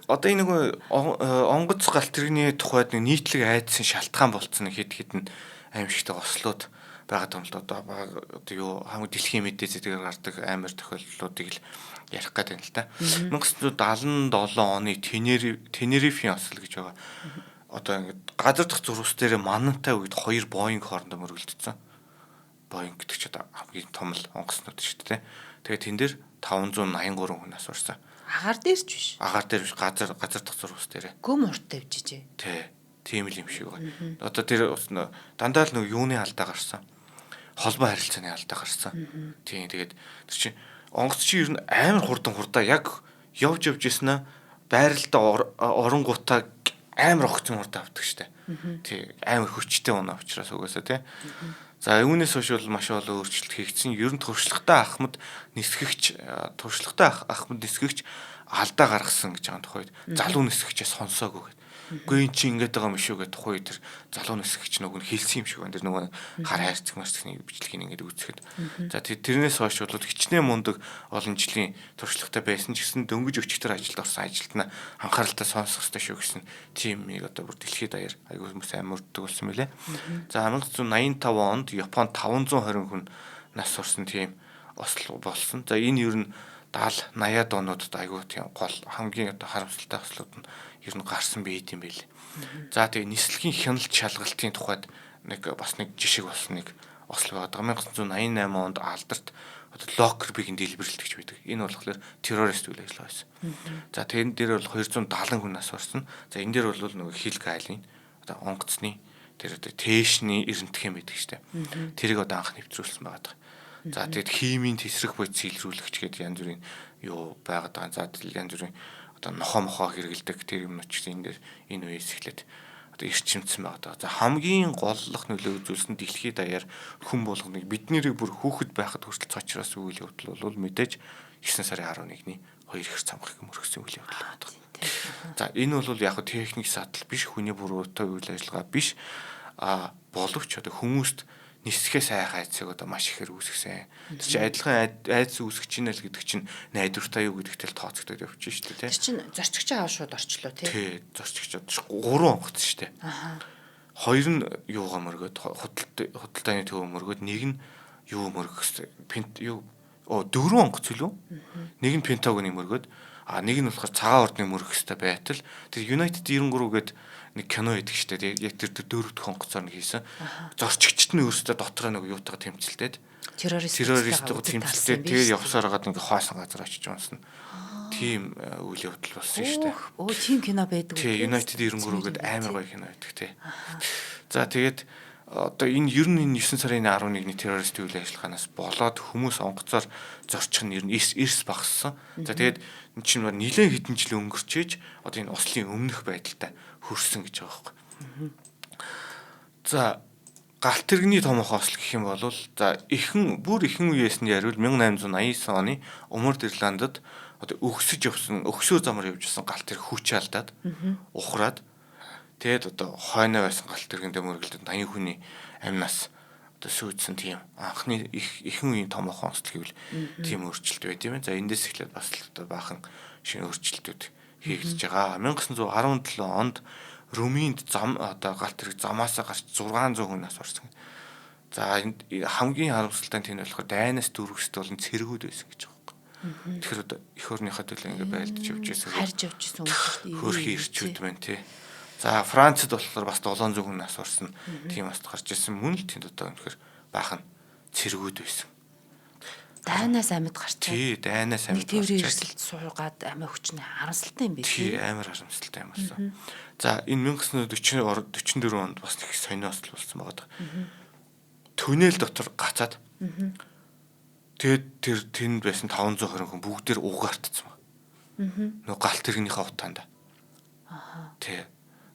Одоо энэ нөгөө онгоц галт тэрэгний тухайд нэг нийтлэг айдсын шалтгаан болцсон хэд хэдэн аимшигтай ослууд байгаа юм л да. Одоо одоо юу хамгийн дэлхийн мэдээ зэдгээр гардаг амар тохиолдлуудыг л ярих гэдэг юм л та. 1977 оны Тенерифийн осол гэж байгаа. Одоо ингээд газар дахь зурвас дээр манантай үед хоёр Боинг хоорондоо мөргөлдсөн. Боинг гэдэг чинь одоо хамгийн том л онгоцнууд шүү дээ. Тэгээд тэн дээр 583 хүн нас барсан. Агаар дээр ч биш. Агаар дээр биш, газар дахь зурвас дээр. Гөм урт тавьжижээ. Тий. Тийм л юм шиг байна. Одоо тэр дандаа л нэг юуны алдаа гарсан. Холбоо харилцааны алдаа гарсан. Тийм, тэгээд тэр чинь онгоц чи ер нь амар хурдан хурдаа яг явж явж ирсэн аа байралтаа оронгуудаа амар огцон хурдан авдаг штэ. Тий, амар хүчтэй унаа учраас угаасаа тий. За, үүнээс хойш бол маш олон өөрчлөлт хийгдсэн. Ер нь туршлагатай ахмад нисгэгч туршлагатай ахмад нисгэгч алдаа гаргасан гэж байгаа тухайд залуу нисгэгчээ сонсоогүй гэдэг. Үгүй, эн чинь ингэж байгаа юм шүү гэх тухай тэр залуу нисгэгч нөгөө нь хэлсэн юм шиг байна. Тэр нөгөө хар хайрцаг марцгийн бичлэгийг ингэж үзэхэд. За, тэрнээс хойш бол хичнээн мундаг олон жилийн туршлагатай байсан ч гэсэн дөнгөж өчигдөр ажилд орсон ажилтнаа анхааралтай сонсох ёстой шүү гэсэн тийм нэг одоо бүр дэлхийд даяар айгүй хүмүүс сайн мөрддөг болсон мөлий. За, 1985 онд Японд 520 хүн нас орсон тийм осол болсон. За, энэ ер нь 70 80-аад онуудад айгүй тийм гол хамгийн одоо харамсалтай ослууд нь ер нь гарсан байд юм байл. За, тэгээ нислэгийн хяналт шалгалтын тухайд нэг бас нэг жишг болсон нэг осол байгаа. 1988 онд Алдарт одоо Локербигийн дэлбэрэлт гэж байдаг. Энэ болохоор террорист үйл ажиллагаа байсан. За, тэрэн дээр бол 270 хүн нас барсан. За, энэ дээр бол нөгөө хил гайлын одоо онгоцны тэр одоо тээшний эрэнтэх юм байдаг штэ. Тэрийг одоо анх нэвтрүүлсэн байгаа. За, тэгээд химийн тесрэх бодис илрүүлэгч гэдэг янз бүрийн юу байгаад байгаа. За, янз бүрийн одоо нохоо мохоо хэрэгэлдэг тэр юмнууд ч гэсэн энэ дээр энэ үеэс эхлээд одоо эрчимдсэн байгаа. За, хамгийн голлох нөлөө үзүүлсэн дэлхийд даяар хүн болгоныг бид нэрийг бүр хүүхэд байхад хүртэл цочроос үйл явдал бол мэдээж 9 сарын 11-ний хоёр ихэр цамхаг мөргсөн үйл явдал байна. За, энэ бол яг техник садал биш, хүний буруутай үйл ажиллагаа биш, а боловч одоо хүмүүст нисэхээс айх айдсыг одоо маш ихээр үүсгэсэн. Тэр чинь адилхан айдас үүсгэж чинь л гэдэг чинь найдвартай юу гэдэгтэй л тооцогдоод явчих шүү дээ, тий. Тэр чинь зорчигч аав шууд орчлоо, тий. Тий, зорчигч гурван онгоц шүү дээ. Аа. Хоёр нь юугаа мөргөөд худалдааны төв мөргөөд, нэг нь юу мөргөх пент юу дөрвөн онгоц үлээ. Нэг нь Пентагоныг мөргөөд, а нэг нь болохоор цагаан ордны мөргөх хэвээр байтал тэр United 93 гээд нэг кино байдаг шүү дээ. Яг тэр дөрөв дэх онгоцоор нэг хийсэн. Зорчигчт нь өөрсдөө дотроо нэг юутайгаа тэмцэлдээд террористтэйгээ тэмцэлдээд тэр явсаар хагаад ингээ хоосон газар очиж унсан. Тийм үйл явдал болсон шүү дээ. Өө, тийм кино байдаг үү? Тий, United 93 гээд амар гоё кино байдаг тий. За, тэгээд одоо энэ ер нь энэ 9 сарын 11-ний террорист үйл ажиллагаанаас болоод хүмүүс онгоцоор зорчих нь ер нь эрс багассан. За, тэгээд энэ чинь нэлээд хэдэн жил өнгөрчээж одоо энэ ослын өмнөх байдалтай хүрсэн гэж байгаа байхгүй. За, галт тэрэгний томоохон осол гэх юм бол за ихэн бүр ихэн үеэс нь яриул 1889 оны Умард Ирландд одоо өгсөж явсан өгсөө замаар явж байсан галт тэрэг хүч алдаад ухраад тэгээд одоо хойноо байсан галт тэргэндээ мөргөлдөд 80 хүний амнаас одоо сүйдсэн тийм анхны их ихэнх үеийн томоохон онцлог гэвэл тийм өөрчлөлт байд юм. За эндээс эхлээд бас л одоо баахан шинэ өөрчлөлтүүд хийгдэж байгаа. 1917 онд Румынд зам одоо галт тэрэг замаасаа гарч 600 хүн нас барсан. За энд хамгийн харамсалтай нь тийм болохоор дайнаас дөрвөст болон цэргүүд байсан гэж байгаа юм. Тэгэхээр одоо эх орныхоо төлөө ингэ байлдаж явж байсан. Харж явж байсан хүмүүс шүү дээ. Хөөрхий ирчүүд байна тий. За Францад болохоор бас 700 хүн нас барсан. Тийм бас гарч ирсэн. Мөн л тэнд одоо үнэхээр баахан цэргүүд байсан. Дайнаас амьд гарчаа. Тий, дайнаас амьд гарчаа. Тээврийн эрсдэлд суугаад амиа хүчнэ харамсалтай юм биш. Тий, амар харамсалтай юм болсон. За энэ 1944 онд бас их сонио осол болсон байгаа. Түнэл дотор гацаад. Тэгээд тэр тэнд байсан 520 хүн бүгдээр угаартцсан баг. Нөгөө галт тэрэгнийхээ утаанд. Аа. Тий.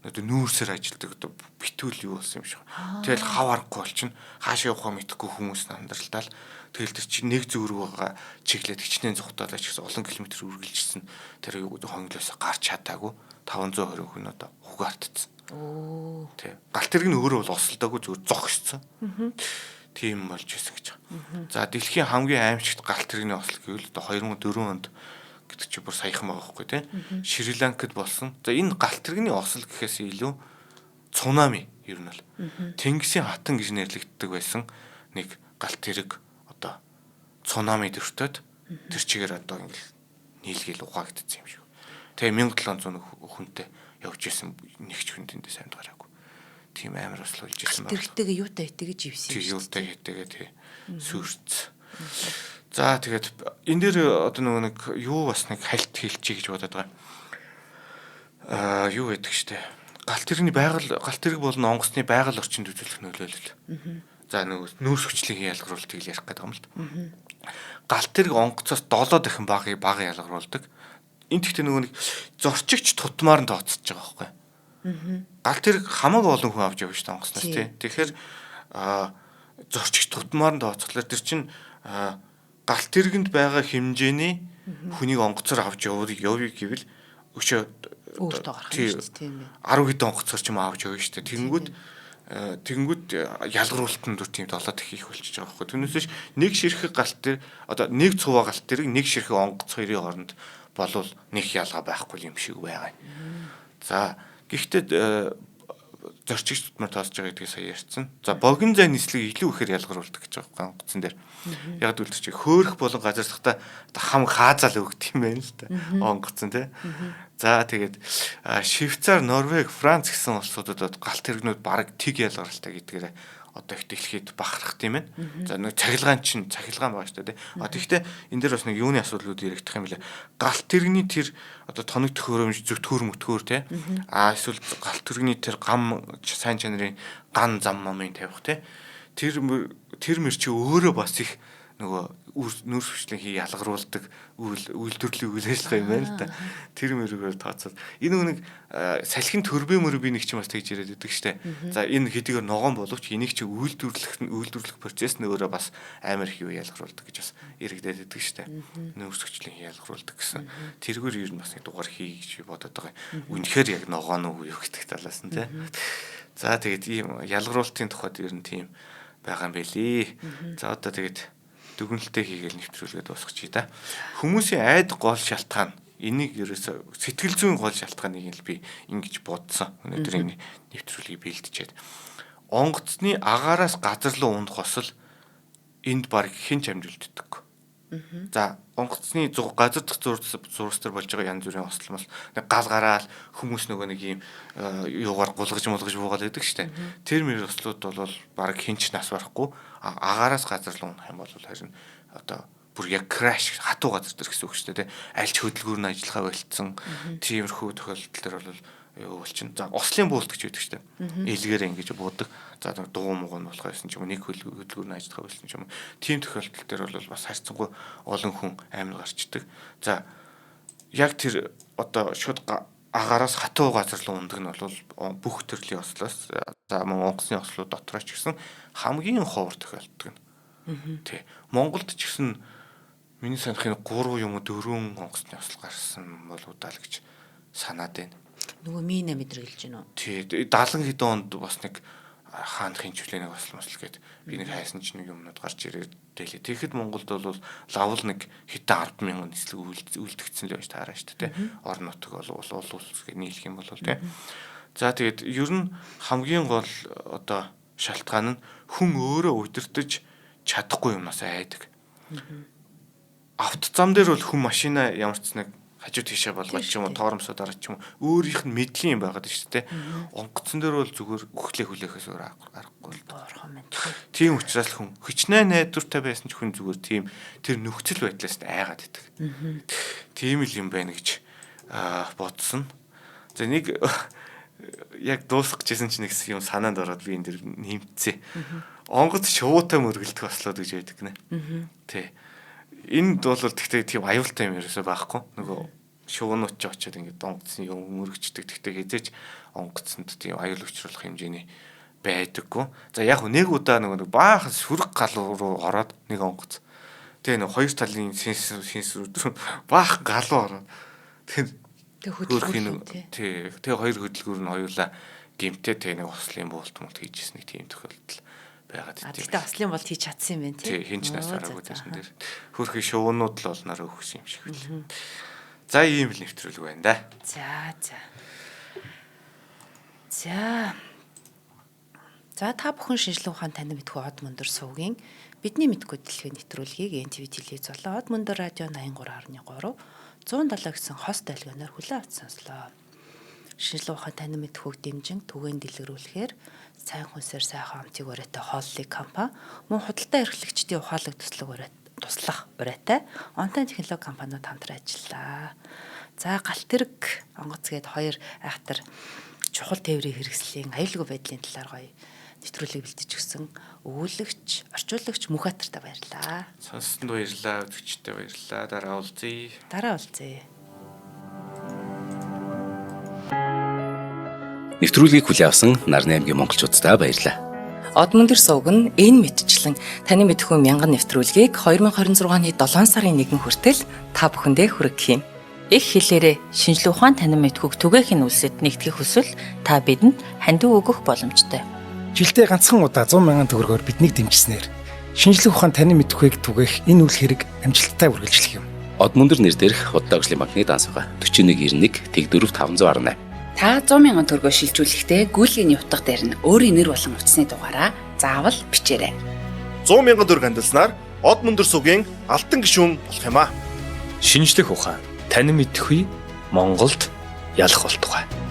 Одоо нүүрсээр ажилдаг одоо битүүл юу болсон юм шиг. Тэгэл хав аргагүй болчихно. Хаашаа явахаа мэдэхгүй хүмүүс амьдралтаал. Тэгэл тэр чинь нэг зүг рүүгээ чиглээд хичнээн зүхтаалаа ч гэсэн олон километр үргэлжилсэн. Тэр хонглоос гарч чадаагүй 520 хүн одоо угаартцсан. Өө. Тий. Галт тэрэг нь өөрөө бол осолдоогүй зүгээр зогссон. Тийм болж исэн гэж байгаа. За дэлхийн хамгийн аимшигт галт тэрэгний осол гэвэл одоо 2004 онд гэдэг чи бүр саяхан байгаа байхгүй тий. Шри Ланкад болсон. За энэ галт тэрэгний осол гэхээс илүү цунами ер нь бол Тэнгисийн хатан гэж нэрлэгддэг байсан нэг галт тэрэг одоо цунами дөртөөд тэр чигээр одоо ингээл нийлгээл угаагдсан юм шиг. Тэгээ 1700 хүнтэй явж исэн нэг ч хүн тэндээс амьд гараагүй. Тийм амар осол болж исэн байна. Тэрэгтэйгээ юутай итгэж ивсэн юм. Юутай итэгээ тий. Сүрц. За тэгээд энэ дээр одоо нөгөө нэг юу бас нэг хальт хэлчихье гэж бодоод байгаа. Аа юу гэдэг штэ. Галт тэрэгний байгаль галт тэрэг болон онгоцны байгаль орчинд үзүүлэх нөлөөлөл. За нөгөө нүүрс хүчлийн ялгаруулалтыг л ярих гэдэг юм л да. Галт тэрэг онгоцоос 7 дахин бага ялгаруулдаг. Энэ тэгтээ нөгөө нэг зорчигч тутмаар нь тооцож байгаа байхгүй. Галт тэрэг хамаагүй олон хүн авч явна штэ онгоцноос тий. Тэгэхээр зорчигч тутмаар нь тооцохлоор тэр чинь галт тэргэнд байгаа хэмжээний хүнийг онгоцоор авч явъя гэвэл өшөө өөртөө гарах юм шүү дээ тийм ээ. 10 хэдэн онгоцоор ч юм авч явна шүү дээ. Тэгэнгүүт ялгаруулалт нь дүр тийм 7 дахин их болчихж байгаа байхгүй. Түүнээс биш нэг ширхэг галт тэр одоо нэг цуваа галт тэрэг нэг ширхэг онгоц хоёрын хооронд болвол нэг ялгаа байхгүй юм шиг байгаа. За гэхдээ зорчигч тутмаар тооцож байгаа гэдгийг сая ярьсан. За богино зай нислэг илүү ихээр ялгаруулдаг гэж байгаа байхгүй онгоцон дээр. Яг л чи хөөрөх болон газарсахта хам хаазаал өгд юм байна л да. Онгоцон тий. За тэгээд Швейцар, Норвег, Франц гэсэн улсуудад галт тэрэгнүүд бараг тэг ялгаралтай гэдгээрээ одоо их дэлхийд бахарх тийм ээ. За нэг цахилгаан чинь цахилгаан байгаа шүү дээ. А тэгвэл энэ дээр бас нэг юуны асуудлууд яригдах юм бэлээ. Галт тэрэгний тэр одоо тоног төхөөрөмж зүтгүүр мөтгүүр те. А эсвэл галт тэрэгний тэр гам сайн чанарын ган зам мамын тавих те. Тэр мөр чи өөрөө бас их нөгөө нүүрс хүчлийн хий ялгаруулдаг үйлдвэрлэлийн үйл ажиллагаа юм байна л да. Тэр мөрөөр тооцоод энэ нэг салхин төрбөө мөрөө би нэг ч юм бас тэгж яриад байдаг штэ. За энэ хэдийгээр ногоон боловч энийг чи үйлдвэрлэх процесс нь өөрөө бас амар их юу ялгаруулдаг гэж бас яригдаад байдаг штэ. Нүүрс хүчлийн хий ялгаруулдаг гэсэн. Тэргээр ер нь бас нэг дугаар хий гэж бодоод байгаа. Үнэхээр яг ногоон уу юу гэдэг талаас нь тий. За тэгээд ийм ялгаруулалтын тухайд ер нь тийм байгаа юм бэлээ. За одоо тэгээд дүгнэлтээ хийгээл нэвтрүүлгээд дуусгачих да. Хүмүүсийн айд гол шалтгаан энийг ерөөсө сэтгэл зүйн гол шалтгааныг л би ингэж бодсон. Өнөөдөр энэ нэвтрүүлгийг бэлтжээд. Онгоцны агаараас газар руу унах осол энд баг хэн ч амжилтдаггүй. За онгоцны газар дах зурс төр болж байгаа янз бүрийн осол мал нэг гал гараал хүмүүс нөгөө нэг юм юугаар гулгаж мулгаж буугаад байдаг штэ. Тэр мөр ослууд бол баг хэн ч нас барахгүй. Агаараас газар руу унах юм бол харин одоо бүр яг краш хатуу газар дээр гэсэн үг шүү дээ. Альч хөдөлгүүр нь ажиллахаа болцсон. Тиймэрхүү тохиолдол төр бол юу болчин. За ослын буулт гэж байдаг шүү дээ. Илгээр ингэж буудаг. За дуу мууг нь болох байсан ч юм уу, нэг хөдөлгүүр нь ажиллахаа болсон ч юм уу. Тийм тохиолдол төр бол бас харьцангуй олон хүн амин гарчдаг. За яг тэр одоо шууд агаараас хатуу газар руу ундаг нь бол бүх төрлийн ослоос за мөн онгоцны ослууд дотроо ч гэсэн хамгийн ховор тохиолддог нь. Тий. Монголд ч гэсэн миний санахын 3 юм уу 4 онгоцны осол гарсан болов даа л гэж санаад байна. Нөгөө мина мэдрэлж гэнэ үү? Тий. 70 хэдэн онд бас нэг Хаана хинчвлээ нэг осол мосол гээд би нэг хайсан чинь нэг юмнууд гарч ирээд дэлээ. Тэгэхэд Монголд бол лавл нэг хэдэн 10,000 нислэг үлдэгдсэн л байж таараа шүү дээ. Орон нутаг бол уул улс гэж нийлэх юм бол тий. За тэгээд ер нь хамгийн гол одоо шалтгаан нь хүн өөрөө удирдах чадахгүй юмнаас айдаг. Авто зам дээр бол хүн машина ямар ч нэг хажуу тийшээ болгоод ч юм уу торомсоо дараад ч юм уу өөрийнх нь мэдлийн юм байгаад шүү дээ. Онгоцон дээр бол зүгээр үхлээ хүлээхээс өөр аргагүй л. Бурхан минь. Тийм учраас л хүн хичнээн найдвартай байсан ч хүн зүгээр тийм тэр нөхцөл байдлаас нь айгаад идэг. Тийм л юм байна гэж бодсон. За нэг яг дуусгах гэжсэн чинь нэг юм санаанд ороод би энэ дэр нэмцээ. Онгоц шувуутай мөргөлдөх ослоод гэж байдаг нэ. Тий. Энд бол тэгтээ тийм аюултай юм ерөөсөө байхгүй. Нөгөө шувуунууд ч очиод ингээд онгоцны юм мөргөчдөг. Тэгтээ хизээч онгоцонд тийм аюул учруулах хэмжээний байдаггүй. За яг нэг удаа нөгөө баахан сүрэг галуу руу ороод нэг онгоц. Тэгээ нөгөө хоёр талын сенсорүүд рүү баахан галуу ороод тэг хөдөлгөөр тий. Тэгээ хоёр хөдөлгүүр нь хоёулаа гимтэй тэг нэг ослын буулт муулт хийжсэн нэг тийм тохиолдол байгаад идэв. Гэхдээ ослын болт хийж чадсан юм байна тий. Тий, хинч нас араагүй тэрсэн дээр. Хөрхи шувуунууд л олноор өгсөн юм шиг үл. За ийм л нэвтрүүлэг байна да. За за. За. За та бүхэн шинжлэх ухаан танин мэдхүү од мөндөр сувгийн бидний мэдхүү дэлхийн нэвтрүүлгийг NTV телевиз болон од мөндөр радио 83.3 107 гэсэн хос долгионоор хүлээн авч сонслоо. Шинжлэх ухаан танин мэдхүүг дэмжин түгээн дэлгэрүүлэхээр сайн хүнсээр сайхан амтыг урайтай хооллыг компани мөн худалдаа эрхлэгчдийн ухаалаг туслах туслах урайтай онтайн технологи компаниуд хамтран ажиллаа. За галт тэрэг онгоц гээд хоёр айхтар чухал тээврийн хэрэгслийн аюулгүй байдлын талаар гоё нэвтрүүлгийг бэлтэж өгсөн өгүүлэгч, орчуулагч Мөнхбаатартай баярлалаа. Сонссонд баярлалаа, үзэгчдэд баярлалаа. Дараа уулзъя. Дараа уулзъя. Нэвтрүүлгийг хүлээн авсан Нарны аймгийн монголчууддаа баярлалаа. Од мөндөр сувг нь энэ мэтчлэн таны мэдхүү мянган нэвтрүүлгийг 2026 оны 7 сарын 1 хүртэл та бүхэндээ хүргэх юм. Их хэлээрээ шинжлэх ухаан танин мэдхүйг түгээхийн үлсэд нэгтгэх хүсвэл та бидэнд хандив өгөх боломжтой. Жилдээ ганцхан удаа 100 мянган төгрөгөөр биднийг дэмжсэнээр шинжлэх ухаан танин мэдхүйг түгээх энэ үйл хэрэг амжилттай үргэлжлэх юм. Од мөндөр нэр дээрх худалдаа өгслийн банкны данс байгаа. 4191 тэг 4 518. Та 100 мянган төгрөгөө шилжүүлэхдээ гүйлгээний утга дээр нь өөрийн нэр болон утасны дугаараа заавал бичээрэй. 100 мянган төгрөг хандилснаар од мөндөр сугийн алтан гишүүн болох юм аа. Шинжлэх ухаан танин мэдхүй Монголд ялах болтугай.